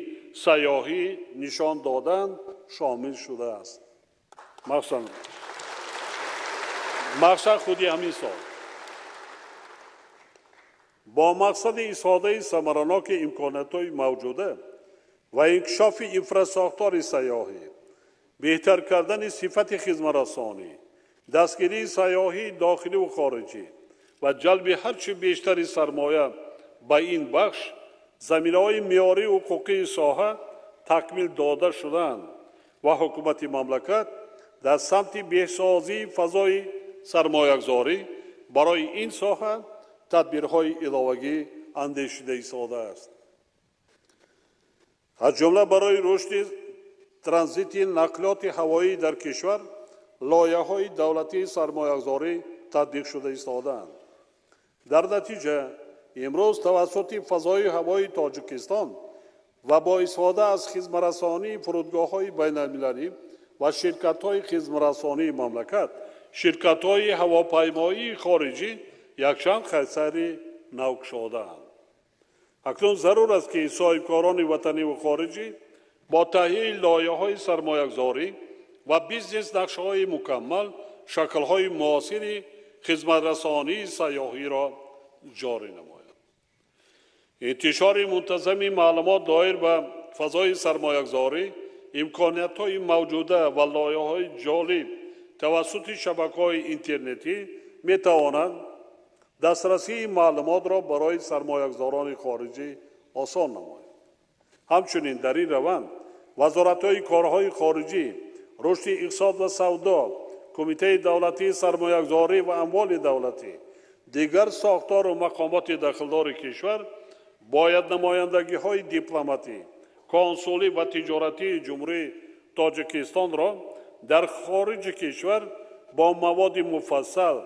сайёҳӣ нишон доданд шомил шудааст. Махсусан худи ҳамин сол бо мақсади истифодаи самараноки имкониятҳои мавҷуда ва инкишофи инфрасохтори сайёҳӣ, беҳтар кардани сифати хизматрасонӣ, дастгирии сайёҳии дохилӣ ва хориҷӣ ва ҷалби ҳарчи бештари сармоя ба ин бахш, заминаҳои меъёрии ҳуқуқии соҳа такмил дода шудаанд ва ҳукумати мамлакат дар самти беҳсозии фазои сармоягузорӣ барои ин соҳа тадбирҳои иловагӣ андешида истодааст. Аз ҷумла барои рушди транзити нақлиёти ҳавоӣ дар кишвар лоиҳаҳои давлатии сармоягузорӣ татбиқ шуда истодаанд. Дар натиҷа имрӯз тавассути фазои ҳавои Тоҷикистон ва бо истифода аз хизматрасонии фурудгоҳҳои байналмилалӣ ва ширкатҳои хизматрасонии мамлакат, ширкатҳои ҳавопаймоии хориҷӣ якчанд хатсайри нав кушодаанд. Акнун зарур аст, ки соҳибкорони ватанӣ ва хориҷӣ бо таҳияи лоиҳаҳои сармоягузорӣ ва бизнес-нақшаҳои мукаммал шаклҳои муосири хизматрасонии сайёҳиро ҷорӣ намоянд. Интишори мунтазами маълумот доир ба фазои сармоягузорӣ, имкониятҳои мавҷуда ва лоиҳаҳои ҷолиб тавассути шабакаҳои интернетӣ метавонанд дастрасии маълумотро барои сармоягузорони хориҷӣ осон намояд. Ҳамчунин дар ин раванд вазоратҳои корҳои хориҷӣ, рушди иқтисод ва савдо, Кумитаи давлатии сармоягузорӣ ва амволи давлатӣ, дигар сохтору мақомоти дахлдори кишвар бояд намояндагиҳои дипломатӣ, консулӣ ва тиҷоратии Ҷумҳурии Тоҷикистонро дар хориҷи кишвар бо маводи муфассал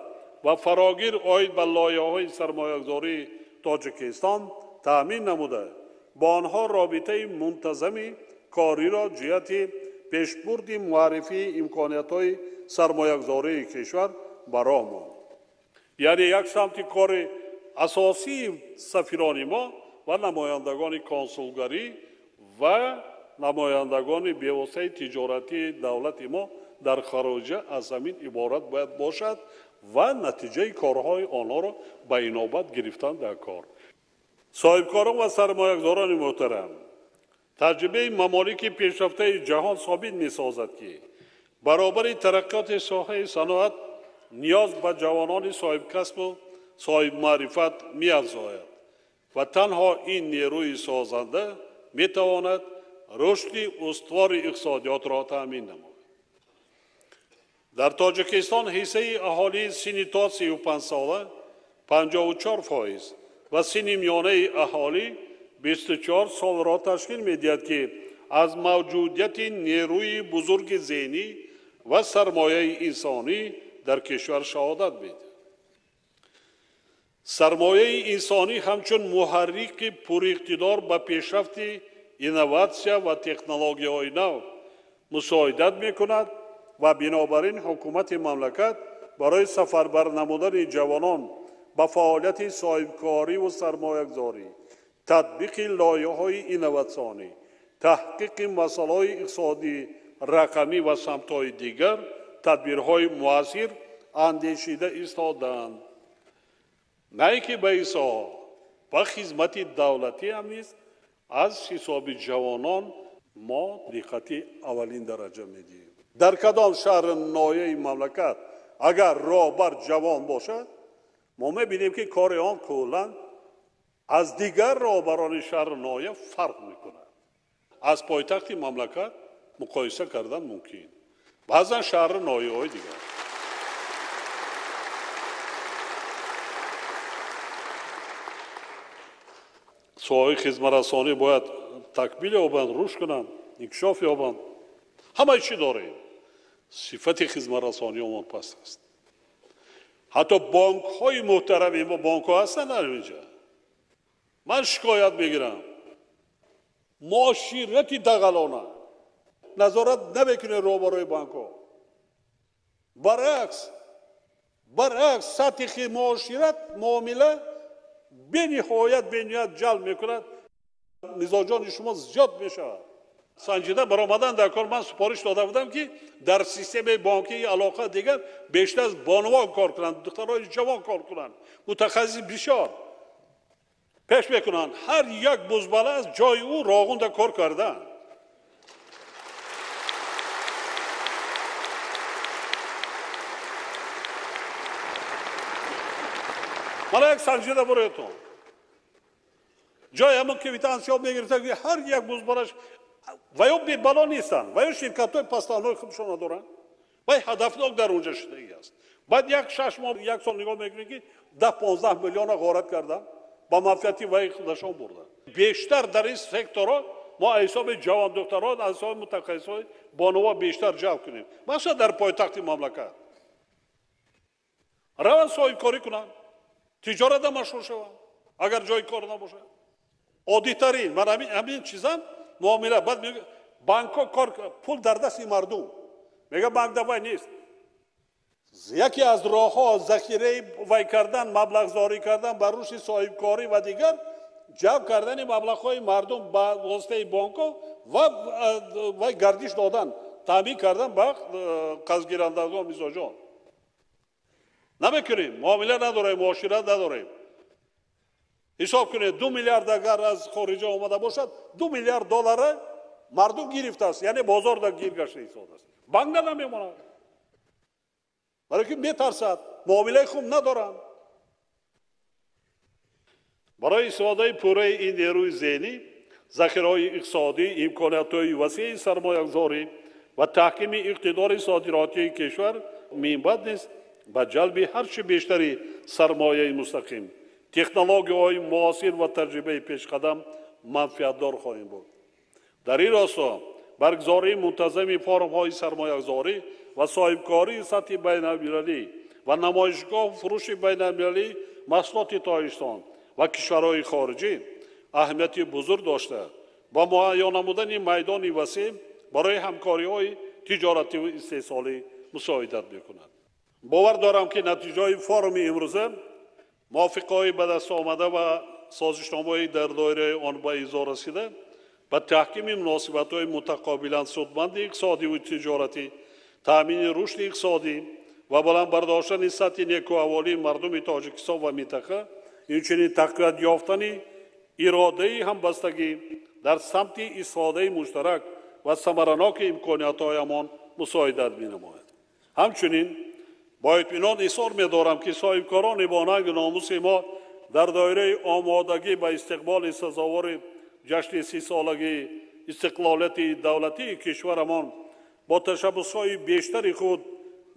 ва фарогир оид ба лоиҳаҳои сармоягузории Тоҷикистон таъмин намуда, бо онҳо робитаи мунтазами кориро ҷиҳати пешбурди муаррифии имкониятҳои сармоягузории кишвар ба роҳ монд. Яъне як самти кори асосии сафирони мо ва намояндагони консулгарӣ ва намояндагони бевоситаи тиҷоратии давлати мо дар хориҷа аз ҳамин иборат бояд бошад ва натиҷаи корҳои онҳоро ба инобат гирифтан дар кор. Соҳибкорон ва сармоягузорони муҳтарам, таҷрибаи мамолики пешрафтаи ҷаҳон собит месозад, ки баробари тараққиёти соҳаи саноат ниёз ба ҷавонони соҳибкасбу соҳибмаърифат меафзояд ва танҳо ин нерӯи созанда метавонад рушди устувори иқтисодиётро таъмин намояд. Дар Тоҷикистон ҳиссаи аҳолии синни то 35 сола 54% ва синни миёнаи аҳолӣ 24 солро ташкил медиҳад, ки аз мавҷудияти нерӯи бузурги зеҳнӣ ва сармояи инсонӣ дар кишвар шаҳодат медиҳад. Сармояи инсонӣ ҳамчун муҳаррики пуриқтидор ба пешрафти инноватсия ва технологияҳои нав мусоидат мекунад ва бинобар ин ҳукумати мамлакат барои сафарбар намудани ҷавонон ба фаъолияти соҳибкориву сармоягузорӣ, татбиқи лоиҳаҳои инноватсионӣ, таҳқиқи масъалаҳои иқтисодӣ, рақамӣ ва самтҳои дигар тадбирҳои муассир андешида истодаанд. На ин ки ба ин соҳа, ба хизмати давлатӣ ҳам низ аз ҳисоби ҷавонон мо диққати аввалин дараҷа медиҳем. Дар кадом шаҳри ноҳияи мамлакат агар роҳбар ҷавон бошад, мо мебинем, ки кори он куллан аз дигар роҳбарони шаҳри ноҳия фарқ мекунад. Аз пойтахти мамлакат муқоиса кардан мумкин, баъзан шаҳри ноҳияҳои дигар. Соҳаи хизматрасонӣ бояд такмил ёбанд, рушд кунанд, инкишоф ёбанд. Ҳамаи чӣ дорем? Сифати хизматрасонии он паст аст. Ҳатто бонкҳои муҳтарами мо, бонкҳо ҳастанд дар инҷа. Ман шикоят мегирам. Муоширати дағалона назорат намекунед роҳбарои бонкҳо. Баръакс сатҳи муошират, муомила бениҳоят ҷалб мекунад. Мизоҷони шумо зиёд мешавад. Санҷида баромадан дар кор ман супориш дода будам, ки дар системаи бонкии алоқа дигар бештар аз бонувон кор кунанд, духтарони ҷавон кор кунанд, мутахассиси бисёр пеш мекунанд. Ҳар як бузбала аз ҷои ӯ роғунда кор карданд. Мана як санҷида буроятон. Ҷои ҳамон квитансиё мегирифта, ҳар як бузбалаш ва ё бебало нестанд, ва ё ширкатҳои пастанҳои худшона доранд, вай ҳадафнок дар онҷа шудагӣ аст. Баъд як 6 моҳ, як сол нигоҳ мекунед, ки 10-15 миллиона ғорат кардан, ба манфиати вай худашон бурданд. Бештар дар ин секторҳо мо аз ҳисоби ҷавондухтарон, аз ҳисоби мутахассисҳои бонувон бештар ҷалб кунем, махсусан дар пойтахти мамлакат. Раванд соҳибкорӣ кунанд, тиҷората машғул шаванд, агар ҷои кор набошад. Оддитарин ман ҳамин чизам муомила. Баъд банкҳо кор, пул дар дасти мардум, мега банк давай нест. Яке аз роҳҳо захираи вай кардан, маблағзорӣ кардан ба рушди соҳибкорӣ ва дигар ҷалб кардани маблағҳои мардум ба воситаи бонкҳо ва гардиш додан, таъмин кардан ба қарзгирандагон мизоҷон. Намекунем, муомила надорем, муошират надорем. Ҳисоб кунед, 2 миллиард агар аз хориҷа омада бошад, 2 миллиард доллара мардум гирифтааст, яъне бозор дар гир гашта истодааст. Банк намемонад, барои ки метарсад, муомилаи хуб надоранд. Барои истифодаи пурраи ин нерӯи зеҳнӣ, захираҳои иқтисодӣ, имкониятҳои васеи сармоягузорӣ ва таҳкими иқтидори содиротии кишвар минбаъд низ ба ҷалби ҳарчи бештари сармояи мустақим, технологияҳои муосир ва таҷрибаи пешқадам манфиатдор хоҳем буд. Дар ин росто баргузории мунтазами форумҳои сармоягузорӣ ва соҳибкории сатҳи байналмилалӣ ва намоишгоҳу фурӯши байналмилалии маҳсулоти Тоҷикистон ва кишварҳои хориҷӣ аҳамияти бузург дошта, ба муайян намудани майдони васеъ барои ҳамкориҳои тиҷоративу истеҳсолӣ мусоидат мекунад. Бовар дорам, ки натиҷаҳои форуми имрӯза, мувофиқаҳои ба даст омада ва созишномаҳои дар доираи он ба имзо расида ба таҳкими муносибатҳои мутақобилан судманди иқтисодиву тиҷоратӣ, таъмини рушди иқтисодӣ ва баланд бардоштани сатҳи некӯаҳволии мардуми Тоҷикистон ва минтақа, инчунин тақвият ёфтани иродаи ҳамбастагӣ дар самти истифодаи муштарак ва самараноки имкониятҳоямон мусоидат менамояд. Ҳамчунин бо итминон изҳор медорам, ки соҳибкорони бо нангу номуси мо дар доираи омодагӣ ба истиқболи сазовори ҷашни 30-солагии истиқлолияти давлатии кишварамон бо ташаббусҳои бештари худ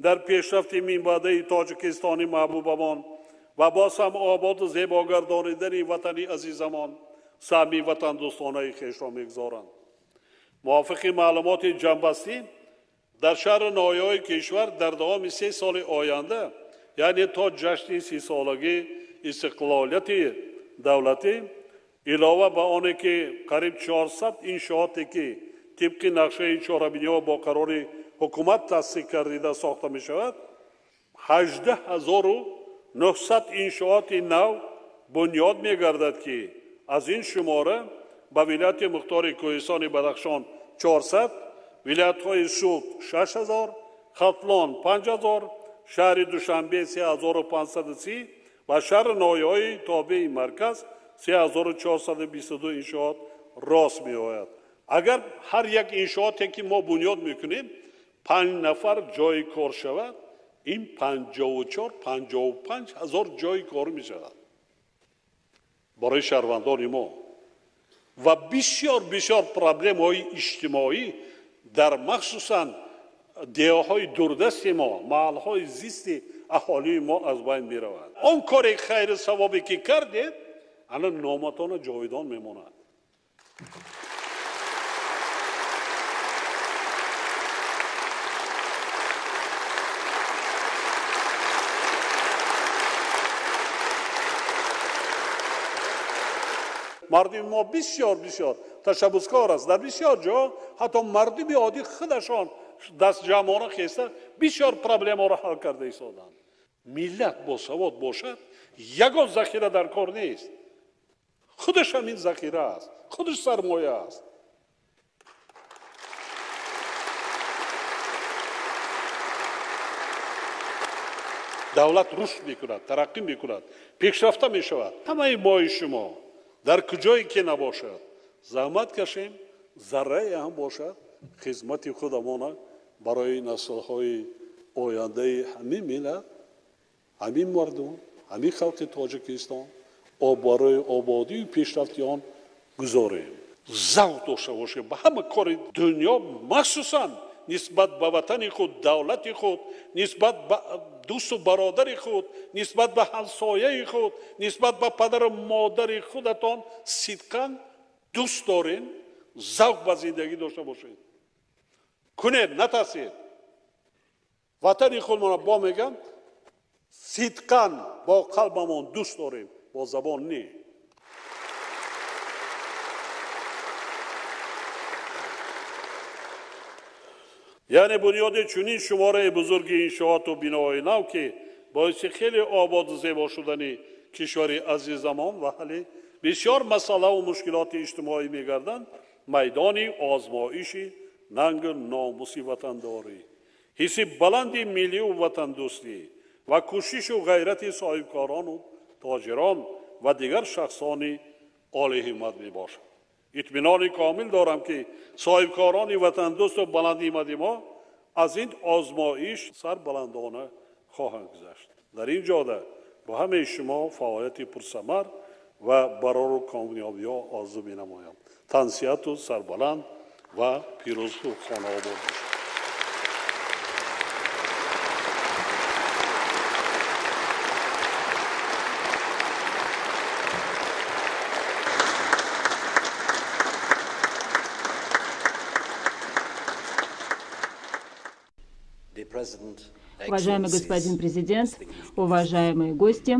дар пешрафти минбаъдаи Тоҷикистони маҳбубамон ва боз ҳам ободу зебогардонидани ватани азизамон саҳми ватандӯстонаи хешро мегузоранд. Мувофиқи маълумоти ҷамъбастӣ, дар шаҳру ноҳияҳои кишвар дар давоми 3 соли оянда, яъне то ҷашни 30-солагии истиқлолияти давлатӣ, илова ба оне ки қариб 400 иншооте ки тибқи нақшаи чорабиниҳо бо қарори ҳукумат тасдиқ гардида сохта мешавад, 18900 иншооти нав бунёд мегардад, ки аз ин шумора ба вилояти мухтори Кӯҳистони Бадахшон 400, вилоятҳои Суғд 6000, Хатлон 5000, шаҳри Душанбе 3530 ва шаҳру ноҳияҳои тобеи марказ 3422 иншоот рост меояд. Агар ҳар як иншооте ки мо бунёд мекунем 5 нафар ҷои кор шавад, ин 54-55 ҳазор ҷои кор мешавад барои шаҳрвандони мо. Ва бисёр бисёр проблемаҳои иҷтимоӣ дар махсусан деҳаҳои дурдасти мо, маҳалҳои зисти аҳолии мо аз байн меравад. Он кори хайру савобе ки кардед, ана номатона ҷовидон мемонад. Мардуми мо бисёр бисёр ташаббускор аст. Дар бисёр ҷо ҳатто мардуми оддӣ худашон дастҷамъона хеста бисёр проблемаро ҳал карда истоданд. Миллат босавод бошад, ягон захира дар кор нест. Худаш ҳамин захира аст, худаш сармоя аст. Давлат рушд мекунад, тараққӣ мекунад, пешрафта мешавад. Ҳамаи мои шумо дар куҷое ки набошад, заҳмат кашем, заррае ҳам бошад, хизмати худамона барои наслҳои ояндаи ҳамин миллат, ҳамин мардум, ҳамин халқи Тоҷикистон барои ободию пешрафти он гузорем. Завқ дошта бошем ба ҳама кори дунё, махсусан нисбат ба ватани худ, давлати худ, нисбат ба дӯсту бародари худ, нисбат ба ҳамсояи худ, нисбат ба падару модари худатон сидқан дӯст дорем, завқ ба зиндагӣ дошта бошед. Кунед, натарсед. Ватани худмонро бо мегам, сидқан бо қалбамон дӯст дорем, бо забон не. Яъне бунёди чунин шумораи бузурги иншооту биноҳои нав, ки боиси хеле ободу зебо шудани кишвари азизамон ва ҳалли бисёр масъалаву мушкилоти иҷтимоӣ мегарданд, майдони озмоиши нангу номуси ватандорӣ, ҳисси баланди миллию ватандӯстӣ ва кӯшишу ғайрати соҳибкорону тоҷирон ва дигар шахсони олиҳиммат мебошад. Итминони комил дорам, ки соҳибкорони ватандӯсту баландҳиммати мо аз ин озмоиш сарбаландона хоҳанд гузашт. Дар ин ҷода бо ҳамаи шумо фаъолияти пурсамар ва барору комёбиҳо орзу менамоям. Тансиҳату сарбаланд ва пирӯзу хонаобод бошед. Уважаемый господин президент, уважаемые гости,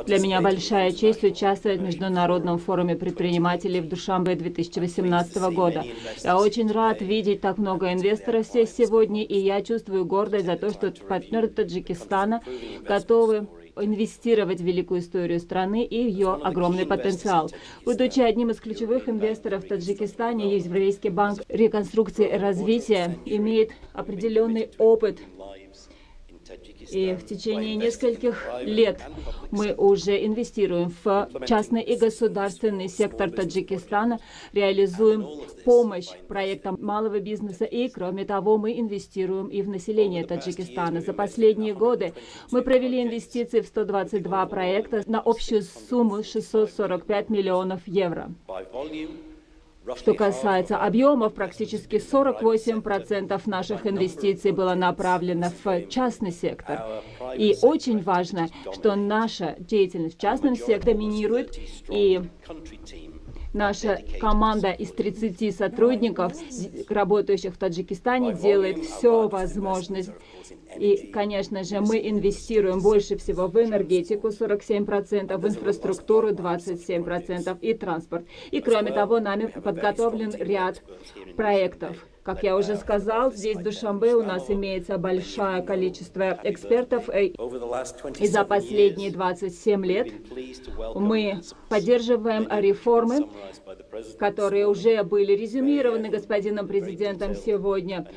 для меня большая честь участвовать в Международном форуме предпринимателей в Душанбе 2018 года. Я очень рад видеть так много инвесторов здесь сегодня, и я чувствую гордость за то, что партнеры Таджикистана готовы инвестировать в великую историю страны и ее огромный потенциал. Будучи одним из ключевых инвесторов в Таджикистане, Европейский банк реконструкции и развития имеет определенный опыт. И в течение нескольких лет мы уже инвестируем в частный и государственный сектор Таджикистана, реализуем помощь проектам малого бизнеса и, кроме того, мы инвестируем и в население Таджикистана. За последние годы мы провели инвестиции в 122 проекта на общую сумму 645 миллионов евро. Что касается объемов, практически 48% наших инвестиций было направлено в частный сектор. И очень важно, что наша деятельность в частном секторе доминирует, и наша команда из 30 сотрудников, работающих в Таджикистане, делает все возможное. И, конечно же, мы инвестируем больше всего в энергетику 47%, в инфраструктуру 27% и транспорт. И, кроме того, нами подготовлен ряд проектов. Как я уже сказал, здесь в Душанбе у нас имеется большое количество экспертов. И за последние 27 лет мы поддерживаем реформы, которые уже были резюмированы господином президентом сегодня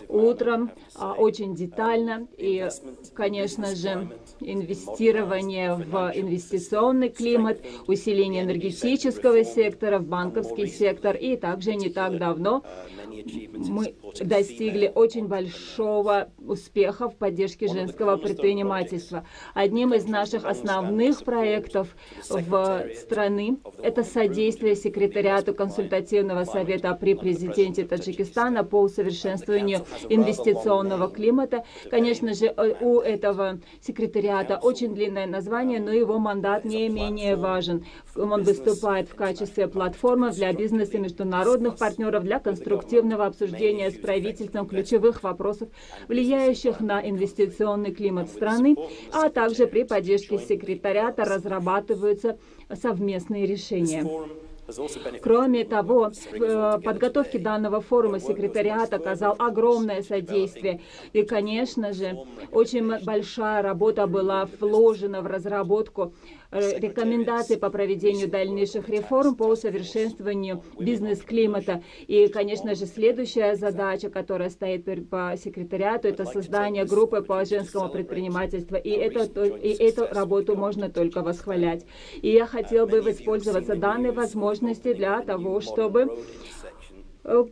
утром, очень детально. И, конечно же, инвестирование в инвестиционный климат, усиление энергетического сектора, в банковский сектор. И также не так давно мы достигли очень большого успеха в поддержке женского предпринимательства. Одним из наших основных проектов в страны – это содействие секретариату консультативного совета при президенте Таджикистана по усовершенствованию инвестиционного климата. Конечно же, у этого секретариата очень длинное название, но его мандат не менее важен. Он выступает в качестве платформы для бизнеса и международных партнеров для конструктивного обсуждения с правительством ключевых вопросов, влияющих на инвестиционный климат страны, а также при поддержке секретариата разрабатываются совместные решения. Кроме того, в подготовке данного форума секретариат оказал огромное содействие. И, конечно же, очень большая работа была вложена в разработку рекомендаций по проведению дальнейших реформ по усовершенствованию бизнес-климата. И, конечно же, следующая задача, которая стоит по секретариату, это создание группы по женскому предпринимательству. И эту работу можно только восхвалять. И я хотел бы воспользоваться данной возможностью для того, чтобы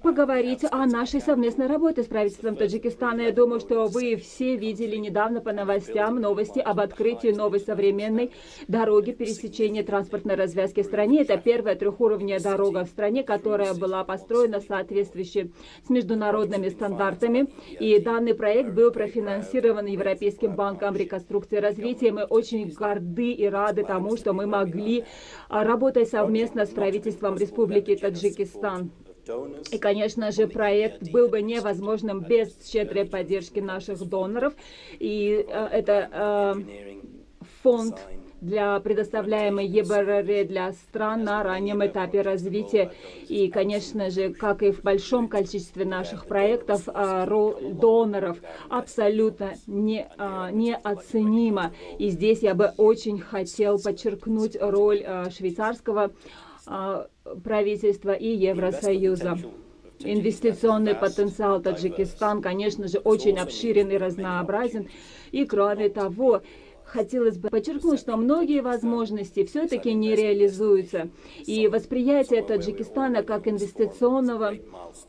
поговорить о нашей совместной работе с правительством Таджикистана. Я думаю, что вы все видели недавно по новостям новости об открытии новой современной дороги пересечения транспортной развязки в стране. Это первая трехуровневая дорога в стране, которая была построена в соответствии с международными стандартами. И данный проект был профинансирован Европейским банком реконструкции и развития. Мы очень горды и рады тому, что мы могли работать совместно с правительством Республики Таджикистан. И, конечно же, проект был бы невозможным без щедрой поддержки наших доноров. И это фонд для предоставляемой ЕБРР для стран на раннем этапе развития. И, конечно же, как и в большом количестве наших проектов, роль доноров абсолютно неоценима. И здесь я бы очень хотел подчеркнуть роль швейцарского правительства и Евросоюза. Инвестиционный потенциал Таджикистана, конечно же, очень обширен и разнообразен. И, кроме того, хотелось бы подчеркнуть, что многие возможности все-таки не реализуются. И восприятие Таджикистана как инвестиционного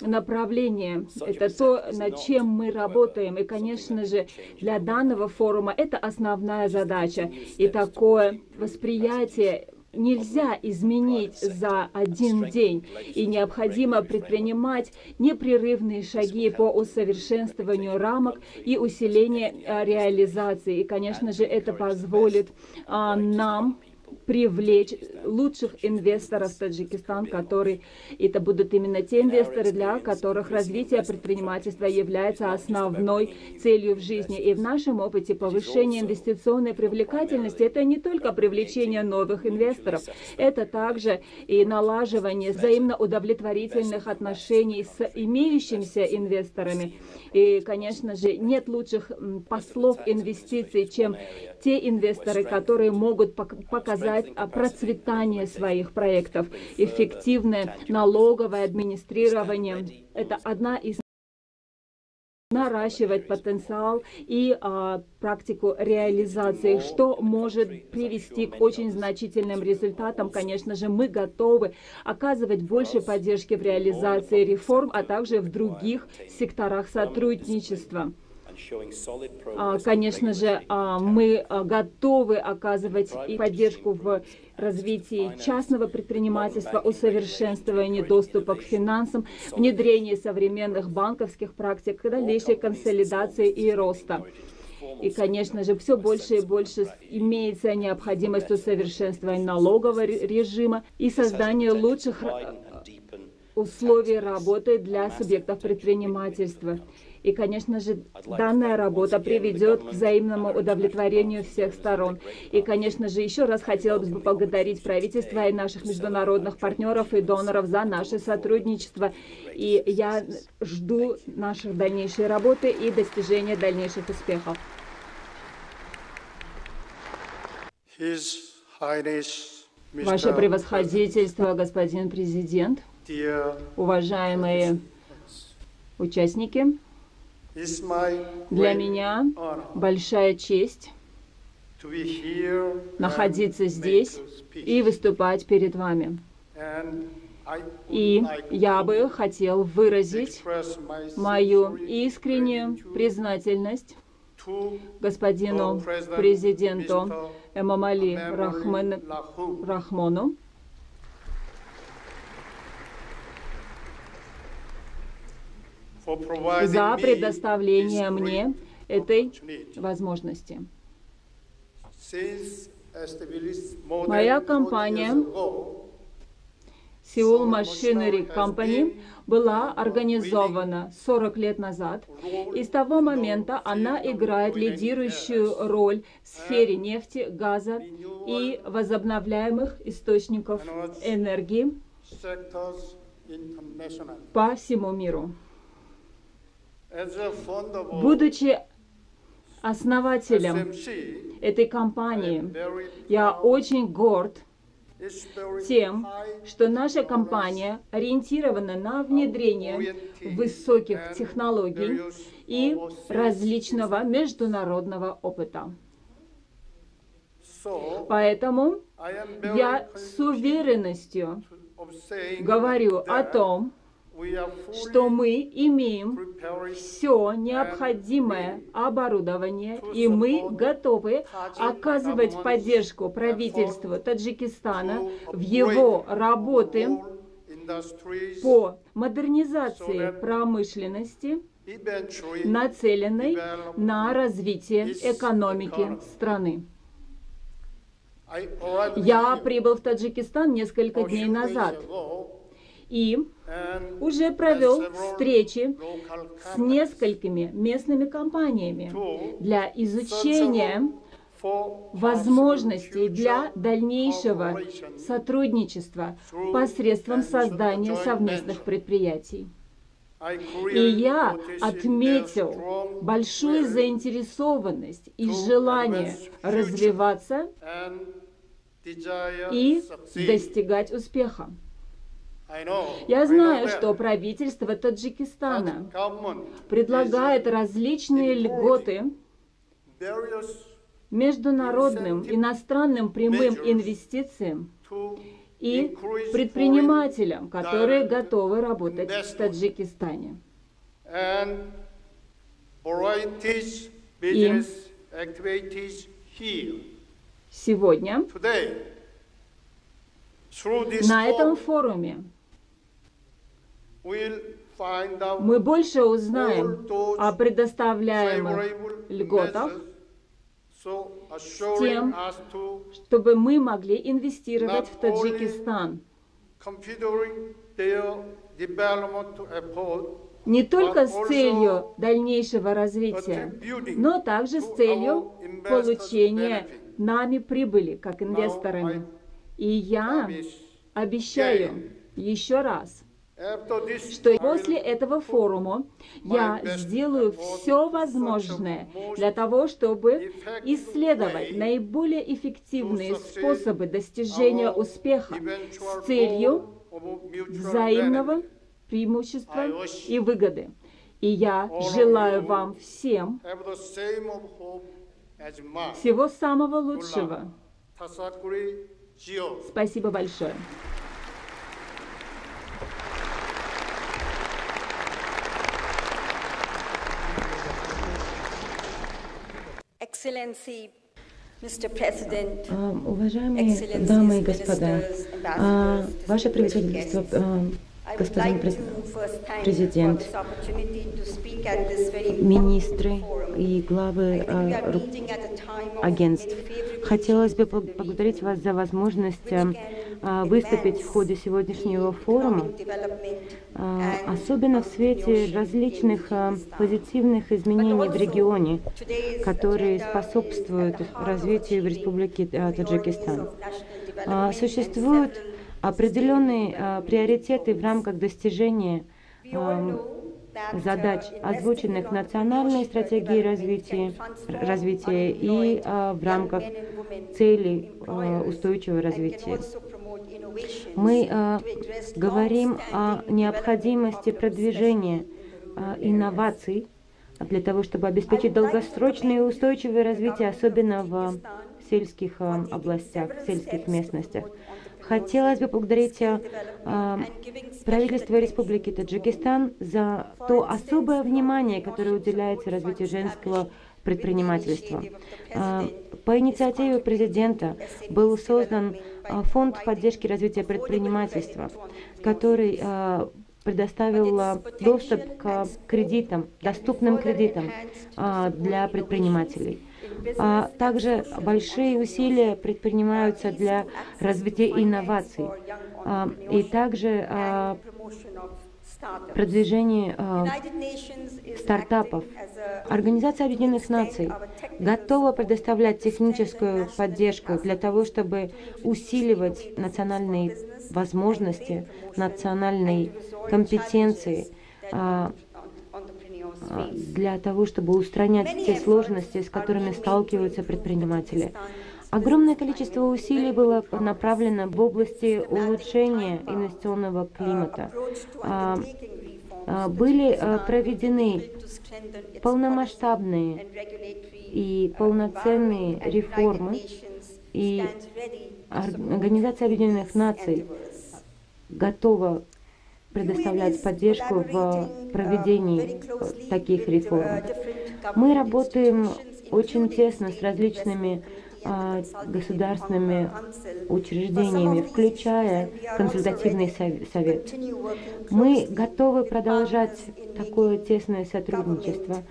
направления – это то, над чем мы работаем. И, конечно же, для данного форума это основная задача. И такое восприятие нельзя изменить за один день, и необходимо предпринимать непрерывные шаги по усовершенствованию рамок и усилению реализации. И, конечно же, это позволит нам привлечь лучших инвесторов в Таджикистан, которые это будут именно те инвесторы, для которых развитие предпринимательства является основной целью в жизни. И в нашем опыте повышение инвестиционной привлекательности – это не только привлечение новых инвесторов, это также и налаживание взаимно удовлетворительных отношений с имеющимися инвесторами. И, конечно же, нет лучших послов инвестиций, чем те инвесторы, которые могут показать процветание своих проектов. Эффективное налоговое администрирование – это одна из наращивать потенциал и практику реализации, что может привести к очень значительным результатам. Конечно же, мы готовы оказывать больше поддержки в реализации реформ, а также в других секторах сотрудничества. Конечно же, мы готовы оказывать и поддержку в развитии частного предпринимательства, усовершенствовании доступа к финансам, внедрении современных банковских практик, дальнейшей консолидации и роста. И, конечно же, все больше и больше имеется необходимость усовершенствования налогового режима и создания лучших условий работы для субъектов предпринимательства. И, конечно же, данная работа приведет к взаимному удовлетворению всех сторон. И, конечно же, еще раз хотелось бы поблагодарить правительство и наших международных партнеров и доноров за наше сотрудничество. И я жду нашей дальнейшей работы и достижения дальнейших успехов. Ваше превосходительство, господин президент, уважаемые участники, для меня большая честь находиться здесь и выступать перед вами. И я бы хотел выразить мою искреннюю признательность господину президенту Эмомали Рахмону за предоставление мне этой возможности. Моя компания Seoul Machinery Company была организована 40 лет назад, и с того момента она играет лидирующую роль в сфере нефти, газа и возобновляемых источников энергии по всему миру. Будучи основателем этой компании, я очень горд тем, что наша компания ориентирована на внедрение высоких технологий и различного международного опыта. Поэтому я с уверенностью говорю о том, что мы имеем все необходимое оборудование, и мы готовы оказывать поддержку правительству Таджикистана в его работе по модернизации промышленности, нацеленной на развитие экономики страны. Я прибыл в Таджикистан несколько дней назад и уже провел встречи с несколькими местными компаниями для изучения возможностей для дальнейшего сотрудничества посредством создания совместных предприятий. И я отметил большую заинтересованность и желание развиваться и достигать успеха. Я знаю, что правительство Таджикистана предлагает различные льготы международным иностранным прямым инвестициям и предпринимателям, которые готовы работать в Таджикистане. И сегодня на этом форуме мы больше узнаем о предоставляемых льготах с тем, чтобы мы могли инвестировать в Таджикистан. Не только с целью дальнейшего развития, но также с целью получения нами прибыли, как инвесторами. И я обещаю еще раз, что после этого форума я сделаю все возможное для того, чтобы исследовать наиболее эффективные способы достижения успеха с целью взаимного преимущества и выгоды. И я желаю вам всем всего самого лучшего. Спасибо большое. Уважаемые дамы и господа, ваше превосходительство, господин президент, министры и главы агентств, хотелось бы поблагодарить вас за возможность выступить в ходе сегодняшнего форума, особенно в свете различных позитивных изменений в регионе, которые способствуют развитию в Республике Таджикистан. Существуют определенные приоритеты в рамках достижения задач, озвученных в национальной стратегии развития и в рамках целей устойчивого развития. Мы говорим о необходимости продвижения инноваций для того, чтобы обеспечить долгосрочное и устойчивое развитие, особенно в сельских областях, в сельских местностях. Хотелось бы поблагодарить правительство Республики Таджикистан за то особое внимание, которое уделяется развитию женского предпринимательства. По инициативе президента был создан фонд поддержки развития предпринимательства, который предоставил доступ к кредитам, доступным кредитам для предпринимателей. Также большие усилия предпринимаются для развития инноваций и также продвижение стартапов. Организация Объединенных Наций готова предоставлять техническую поддержку для того, чтобы усиливать национальные возможности, национальные компетенции, для того, чтобы устранять те сложности, с которыми сталкиваются предприниматели. Огромное количество усилий было направлено в области улучшения инвестиционного климата. Были проведены полномасштабные и полноценные реформы, и Организация Объединенных Наций готова предоставлять поддержку в проведении таких реформ. Мы работаем очень тесно с различными государственными учреждениями, включая консультативный совет. Мы готовы продолжать такое тесное сотрудничество,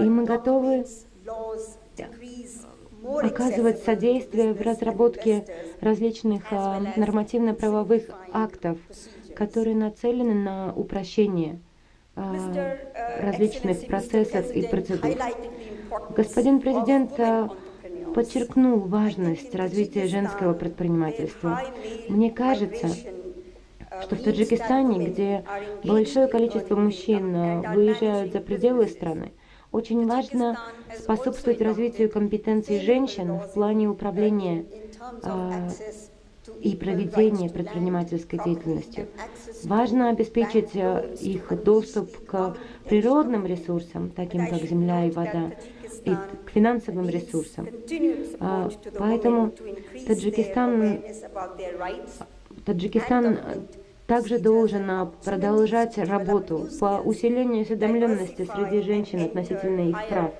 и мы готовы оказывать содействие в разработке различных нормативно-правовых актов, которые нацелены на упрощение различных процессов и процедур. Господин президент подчеркнул важность развития женского предпринимательства. Мне кажется, что в Таджикистане, где большое количество мужчин выезжают за пределы страны, очень важно способствовать развитию компетенций женщин в плане управления и проведения предпринимательской деятельностью. Важно обеспечить их доступ к природным ресурсам, таким как земля и вода, и к финансовым ресурсам. Поэтому Таджикистан также должен продолжать работу по усилению осведомленности среди женщин относительно их прав,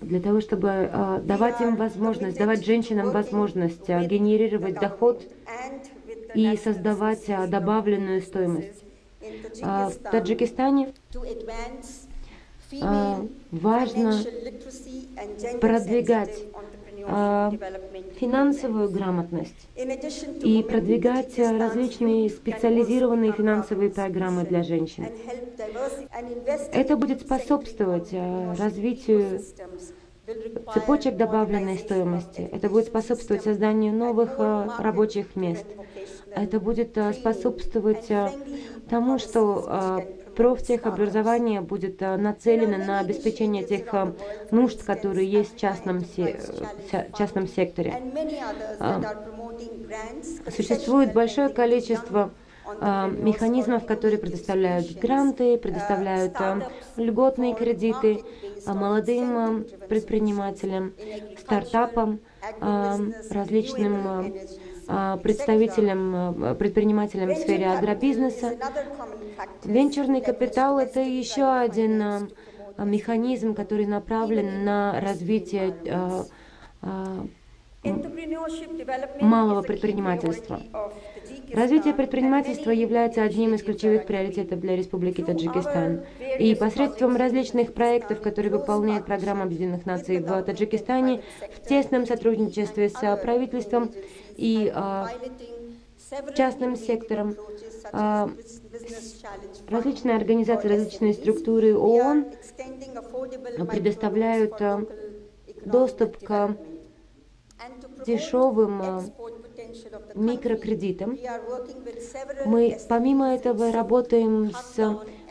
для того, чтобы давать им возможность, давать женщинам возможность генерировать доход и создавать добавленную стоимость. В Таджикистане важно продвигать финансовую грамотность и продвигать различные специализированные финансовые программы для женщин. Это будет способствовать развитию цепочек добавленной стоимости, это будет способствовать созданию новых рабочих мест, это будет способствовать тому, что профтехобразование будет нацелено на обеспечение тех нужд, которые есть в частном секторе. Существует большое количество механизмов, которые предоставляют гранты, предоставляют льготные кредиты молодым предпринимателям, стартапам, различным представителям, предпринимателям в сфере агробизнеса. Венчурный капитал – это еще один механизм, который направлен на развитие малого предпринимательства. Развитие предпринимательства является одним из ключевых приоритетов для Республики Таджикистан. И посредством различных проектов, которые выполняет Программа Объединенных Наций в Таджикистане, в тесном сотрудничестве с правительством и частным сектором, различные организации, различные структуры ООН предоставляют доступ к дешевым микрокредитам. Мы помимо этого работаем с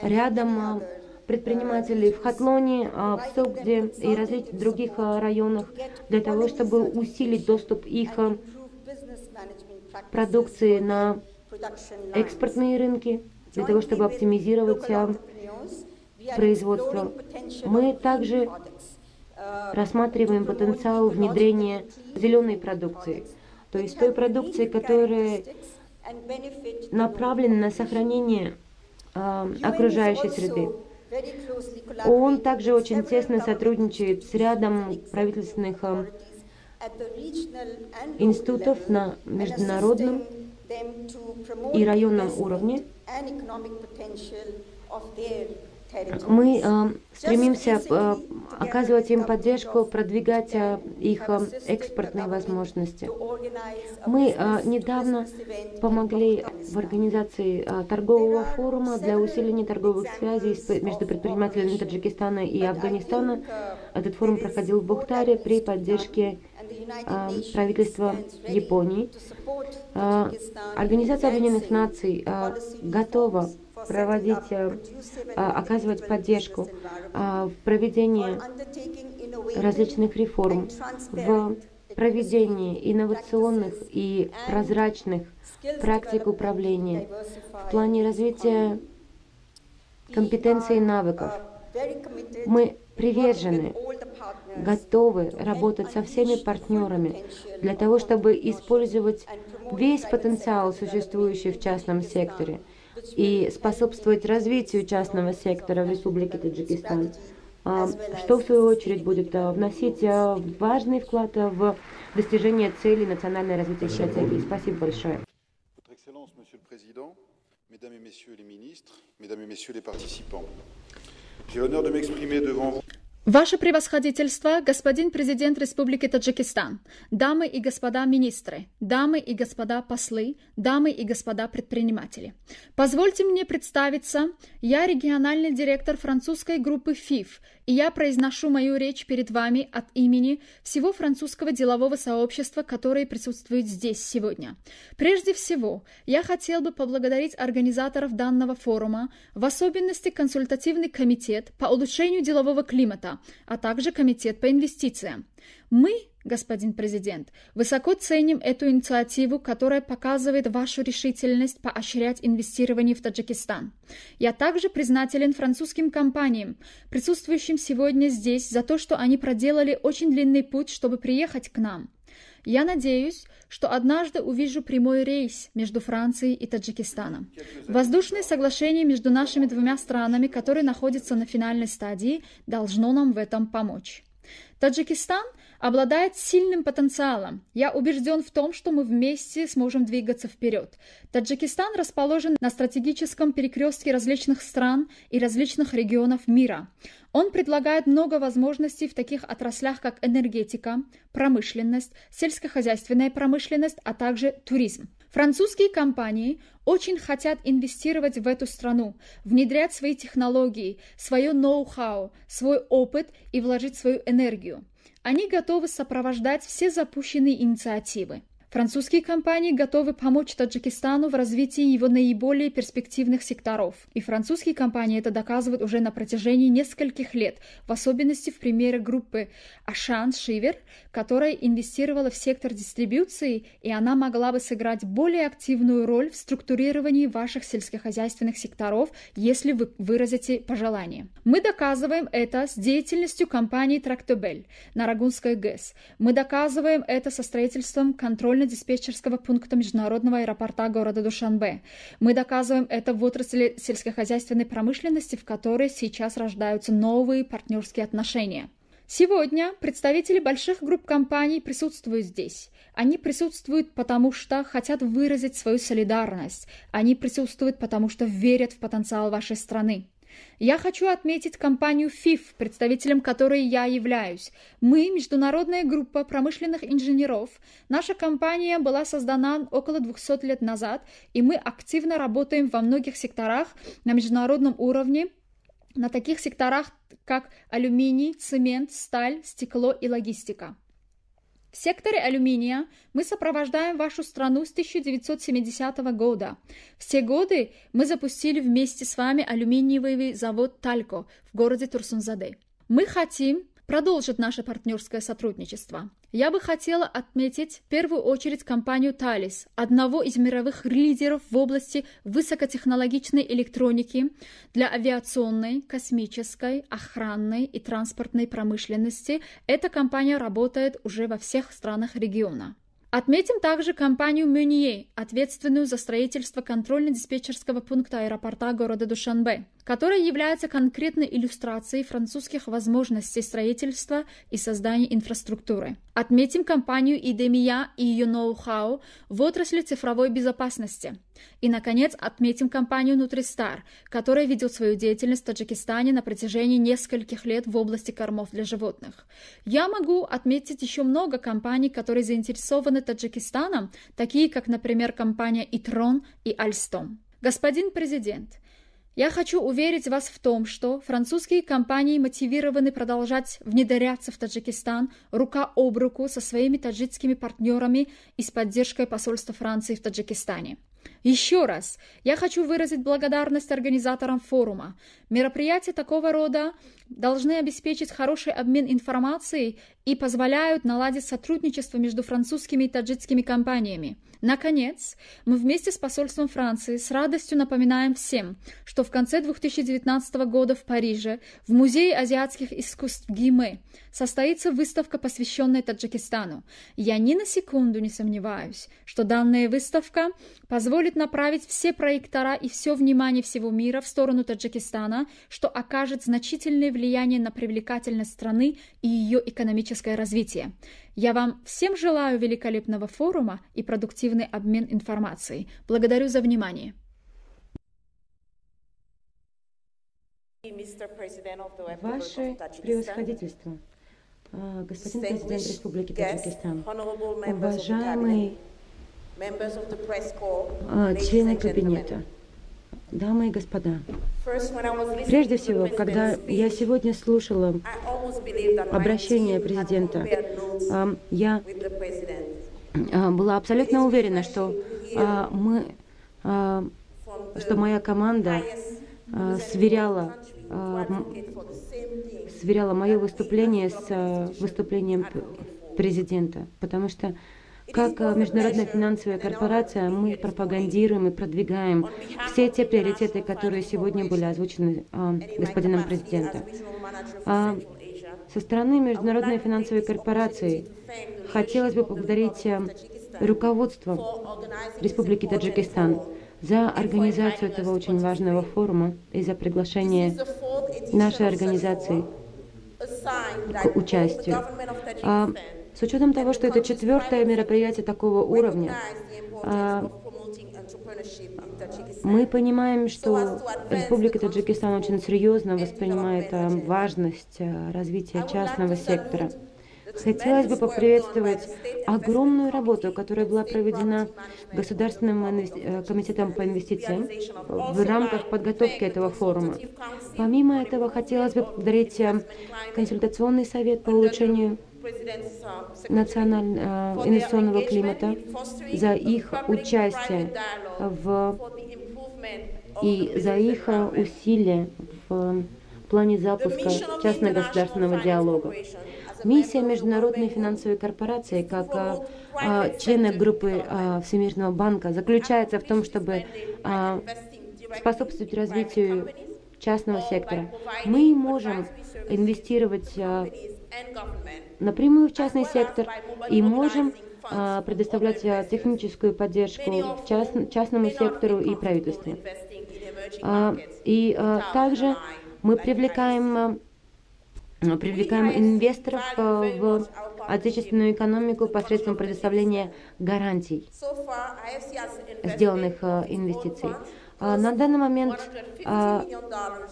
рядом предпринимателей в Хатлоне, в Согде и различных других районах для того, чтобы усилить доступ их продукции на экспортные рынки, для того, чтобы оптимизировать производство. Мы также рассматриваем потенциал внедрения зеленой продукции, то есть той продукции, которая направлена на сохранение окружающей среды. ООН также очень тесно сотрудничает с рядом правительственных институтов на международном и районном уровне. Мы стремимся оказывать им поддержку, продвигать их экспортные возможности. Мы недавно помогли в организации торгового форума для усиления торговых связей между предпринимателями Таджикистана и Афганистана. Этот форум проходил в Бухтаре при поддержке правительства Японии. Организация Объединенных Наций готова проводить, оказывать поддержку в проведении различных реформ, в проведении инновационных и прозрачных практик управления, в плане развития компетенций и навыков. Мы привержены, готовы работать со всеми партнерами для того, чтобы использовать весь потенциал, существующий в частном секторе, и способствовать развитию частного сектора в Республике Таджикистан, что в свою очередь будет вносить важный вклад в достижение целей национальной развития стратегии. Спасибо большое. Ваше превосходительство, господин президент Республики Таджикистан, дамы и господа министры, дамы и господа послы, дамы и господа предприниматели. Позвольте мне представиться, я региональный директор французской группы ФИФ, и я произношу мою речь перед вами от имени всего французского делового сообщества, которое присутствует здесь сегодня. Прежде всего, я хотел бы поблагодарить организаторов данного форума, в особенности консультативный комитет по улучшению делового климата, а также комитет по инвестициям. Мы, господин президент, высоко ценим эту инициативу, которая показывает вашу решительность поощрять инвестирование в Таджикистан. Я также признателен французским компаниям, присутствующим сегодня здесь, за то, что они проделали очень длинный путь, чтобы приехать к нам. Я надеюсь, что однажды увижу прямой рейс между Францией и Таджикистаном. Воздушное соглашение между нашими двумя странами, которое находится на финальной стадии, должно нам в этом помочь. Таджикистан обладает сильным потенциалом. Я убежден в том, что мы вместе сможем двигаться вперед. Таджикистан расположен на стратегическом перекрестке различных стран и различных регионов мира. Он предлагает много возможностей в таких отраслях, как энергетика, промышленность, сельскохозяйственная промышленность, а также туризм. Французские компании очень хотят инвестировать в эту страну, внедрять свои технологии, свое ноу-хау, свой опыт и вложить свою энергию. Они готовы сопровождать все запущенные инициативы. Французские компании готовы помочь Таджикистану в развитии его наиболее перспективных секторов. И французские компании это доказывают уже на протяжении нескольких лет, в особенности в примере группы Ашан Шивер, которая инвестировала в сектор дистрибьюции, и она могла бы сыграть более активную роль в структурировании ваших сельскохозяйственных секторов, если вы выразите пожелание. Мы доказываем это с деятельностью компании Трактобель на Рогунской ГЭС. Мы доказываем это со строительством контрольно-диспетчерского пункта международного аэропорта города Душанбе. Мы доказываем это в отрасли сельскохозяйственной промышленности, в которой сейчас рождаются новые партнерские отношения. Сегодня представители больших групп компаний присутствуют здесь. Они присутствуют, потому что хотят выразить свою солидарность. Они присутствуют, потому что верят в потенциал вашей страны. Я хочу отметить компанию ФИФ, представителем которой я являюсь. Мы – международная группа промышленных инженеров. Наша компания была создана около 200 лет назад, и мы активно работаем во многих секторах на международном уровне, на таких секторах, как алюминий, цемент, сталь, стекло и логистика. В секторе алюминия мы сопровождаем вашу страну с 1970 года. В те годы мы запустили вместе с вами алюминиевый завод «Талько» в городе Турсунзаде. Мы хотим продолжить наше партнерское сотрудничество. Я бы хотела отметить в первую очередь компанию «Талис», одного из мировых лидеров в области высокотехнологичной электроники для авиационной, космической, охранной и транспортной промышленности. Эта компания работает уже во всех странах региона. Отметим также компанию «Мюнье», ответственную за строительство контрольно-диспетчерского пункта аэропорта города Душанбе, которая является конкретной иллюстрацией французских возможностей строительства и создания инфраструктуры. Отметим компанию «Идемия» и ее ноу-хау в отрасли цифровой безопасности. И, наконец, отметим компанию «Нутристар», которая ведет свою деятельность в Таджикистане на протяжении нескольких лет в области кормов для животных. Я могу отметить еще много компаний, которые заинтересованы Таджикистаном, такие как, например, компания «Итрон» и «Альстом». Господин президент, я хочу уверить вас в том, что французские компании мотивированы продолжать внедряться в Таджикистан рука об руку со своими таджикскими партнерами и с поддержкой посольства Франции в Таджикистане. Еще раз, я хочу выразить благодарность организаторам форума. Мероприятия такого рода должны обеспечить хороший обмен информацией и позволяют наладить сотрудничество между французскими и таджикскими компаниями. Наконец, мы вместе с посольством Франции с радостью напоминаем всем, что в конце 2019 года в Париже в Музее азиатских искусств Гиме состоится выставка, посвященная Таджикистану. Я ни на секунду не сомневаюсь, что данная выставка позволит направить все проектора и все внимание всего мира в сторону Таджикистана, что окажет значительное влияние на привлекательность страны и ее экономическое развитие. Я вам всем желаю великолепного форума и продуктивный обмен информацией. Благодарю за внимание. Ваше превосходительство, господин президент Республики Таджикистан, уважаемые члены кабинета, дамы и господа, прежде всего, когда я сегодня слушала обращение президента, я была абсолютно уверена, что что моя команда сверяла мое выступление с выступлением президента, потому что как Международная финансовая корпорация мы пропагандируем и продвигаем все те приоритеты, которые сегодня были озвучены господином президентом. Со стороны Международной финансовой корпорации хотелось бы поблагодарить руководство Республики Таджикистан за организацию этого очень важного форума и за приглашение нашей организации к участию. С учетом того, что это четвертое мероприятие такого уровня, мы понимаем, что Республика Таджикистан очень серьезно воспринимает важность развития частного сектора. Хотелось бы поприветствовать огромную работу, которая была проведена Государственным комитетом по инвестициям в рамках подготовки этого форума. Помимо этого, хотелось бы поблагодарить Консультационный совет по улучшению инвестиционного климата за их участие и за их усилия в плане запуска частно-государственного диалога. Миссия Международной финансовой корпорации, как члена группы Всемирного банка, заключается в том, чтобы способствовать развитию частного сектора. Мы можем инвестировать напрямую в частный сектор и можем предоставлять техническую поддержку частному сектору и правительству. И также мы привлекаем инвесторов в отечественную экономику посредством предоставления гарантий сделанных инвестиций. На данный момент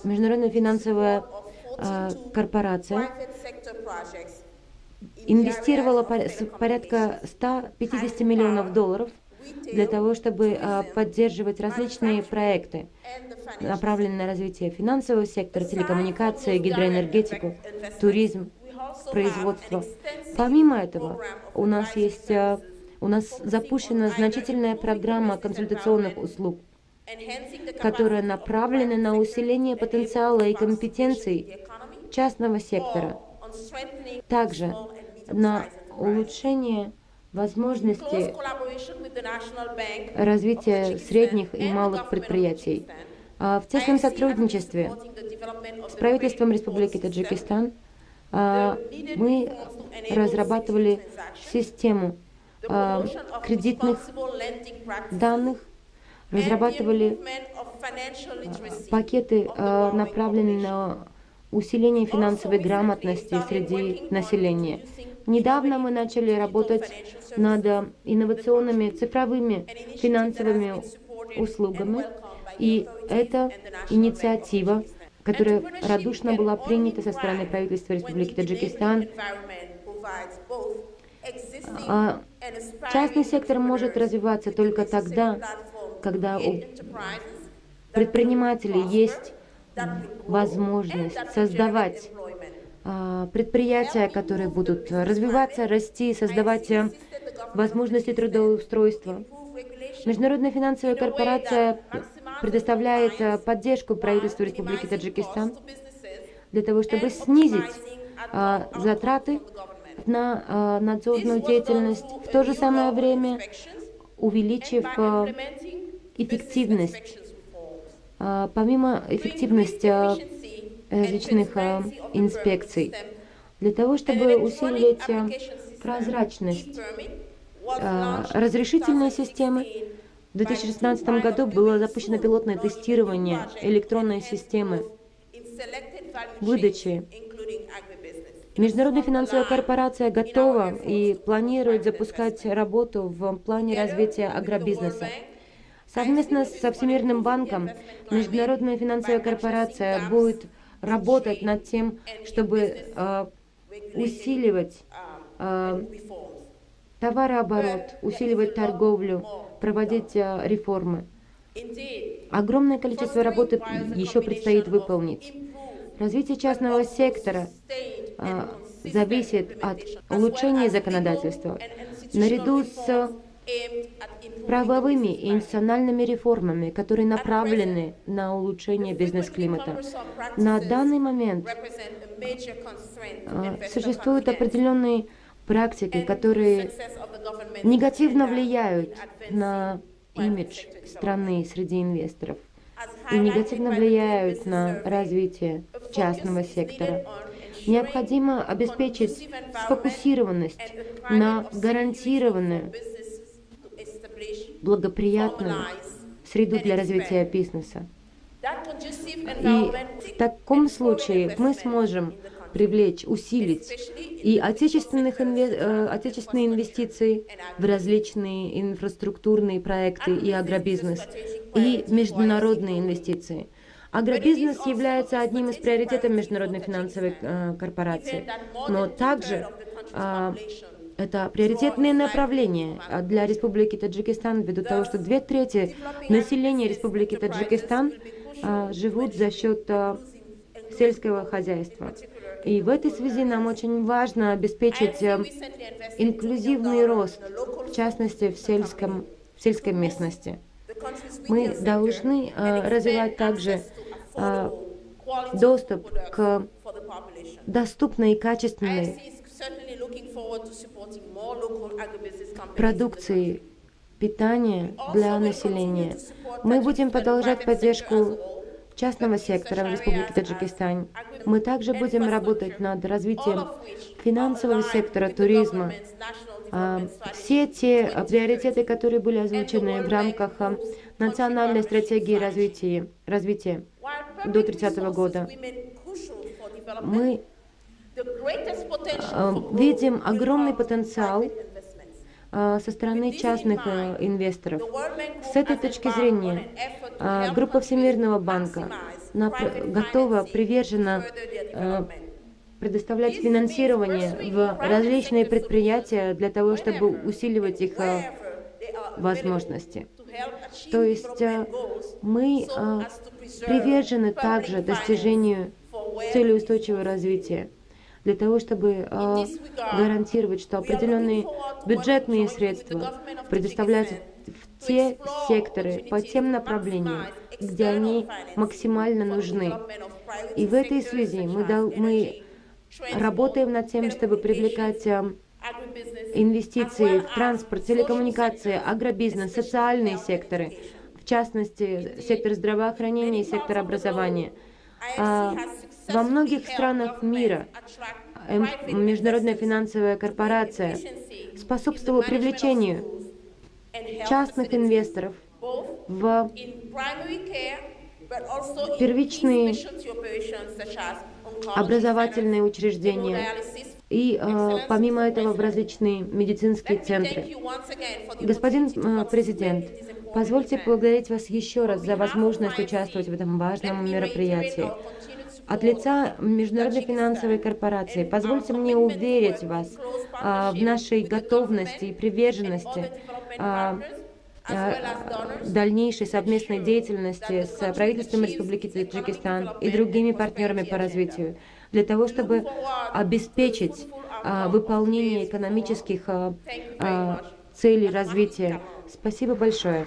Международная финансовая корпорация инвестировала порядка 150 миллионов долларов для того, чтобы поддерживать различные проекты, направленные на развитие финансового сектора, телекоммуникации, гидроэнергетику, туризм, производство. Помимо этого, у нас запущена значительная программа консультационных услуг, которая направлена на усиление потенциала и компетенций частного сектора, также на улучшение возможности развития средних и малых предприятий. В тесном сотрудничестве с правительством Республики Таджикистан мы разрабатывали систему кредитных данных, разрабатывали пакеты, направленные на усиление финансовой грамотности среди населения. Недавно мы начали работать над инновационными цифровыми финансовыми услугами, и это инициатива, которая радушно была принята со стороны правительства Республики Таджикистан. Частный сектор может развиваться только тогда, когда у предпринимателей есть возможность создавать предприятия, которые будут развиваться, расти, создавать возможности трудоустройства. Международная финансовая корпорация предоставляет поддержку правительству Республики Таджикистан для того, чтобы снизить затраты на надзорную деятельность, в то же самое время увеличив эффективность, помимо эффективности различных инспекций, для того, чтобы усилить прозрачность разрешительной системы. В 2016 году было запущено пилотное тестирование электронной системы выдачи. Международная финансовая корпорация готова и планирует запускать работу в плане развития агробизнеса. Совместно со Всемирным банком Международная финансовая корпорация будет работать над тем, чтобы усиливать товарооборот, усиливать торговлю, проводить реформы. Огромное количество работы еще предстоит выполнить. Развитие частного сектора зависит от улучшения законодательства наряду с правовыми и институциональными реформами, которые направлены на улучшение бизнес-климата. На данный момент существуют определенные практики, которые негативно влияют на имидж страны среди инвесторов и негативно влияют на развитие частного сектора. Необходимо обеспечить сфокусированность на гарантированную, благоприятную среду для развития бизнеса. И в таком случае мы сможем привлечь, усилить и отечественные инвестиции в различные инфраструктурные проекты и агробизнес, и международные инвестиции. Агробизнес является одним из приоритетов Международной финансовой корпорации, но также это приоритетные направления для Республики Таджикистан, ввиду того, что 2/3 населения Республики Таджикистан живут за счет сельского хозяйства. И в этой связи нам очень важно обеспечить инклюзивный рост, в частности, в сельской местности. Мы должны развивать также доступ к доступной и качественной продукции питания для населения. Мы будем продолжать поддержку частного сектора в Республике Таджикистан. Мы также будем работать над развитием финансового сектора, туризма. Все те приоритеты, которые были озвучены в рамках национальной стратегии развития до 30-го года. Мы видим огромный потенциал со стороны частных инвесторов. С этой точки зрения группа Всемирного банка готова, привержена предоставлять финансирование в различные предприятия для того, чтобы усиливать их возможности. То есть мы привержены также достижению цели устойчивого развития, для того, чтобы гарантировать, что определенные бюджетные средства предоставляются в те секторы, по тем направлениям, где они максимально нужны. И в этой связи мы работаем над тем, чтобы привлекать инвестиции в транспорт, телекоммуникации, агробизнес, социальные секторы, в частности, сектор здравоохранения и сектор образования. Во многих странах мира Международная финансовая корпорация способствовала привлечению частных инвесторов в первичные образовательные учреждения и, помимо этого, в различные медицинские центры. Господин президент, позвольте поблагодарить вас еще раз за возможность участвовать в этом важном мероприятии. От лица Международной финансовой корпорации позвольте мне уверить вас в нашей готовности и приверженности дальнейшей совместной деятельности с правительством Республики Таджикистан и другими партнерами по развитию, для того, чтобы обеспечить выполнение экономических целей развития. Спасибо большое.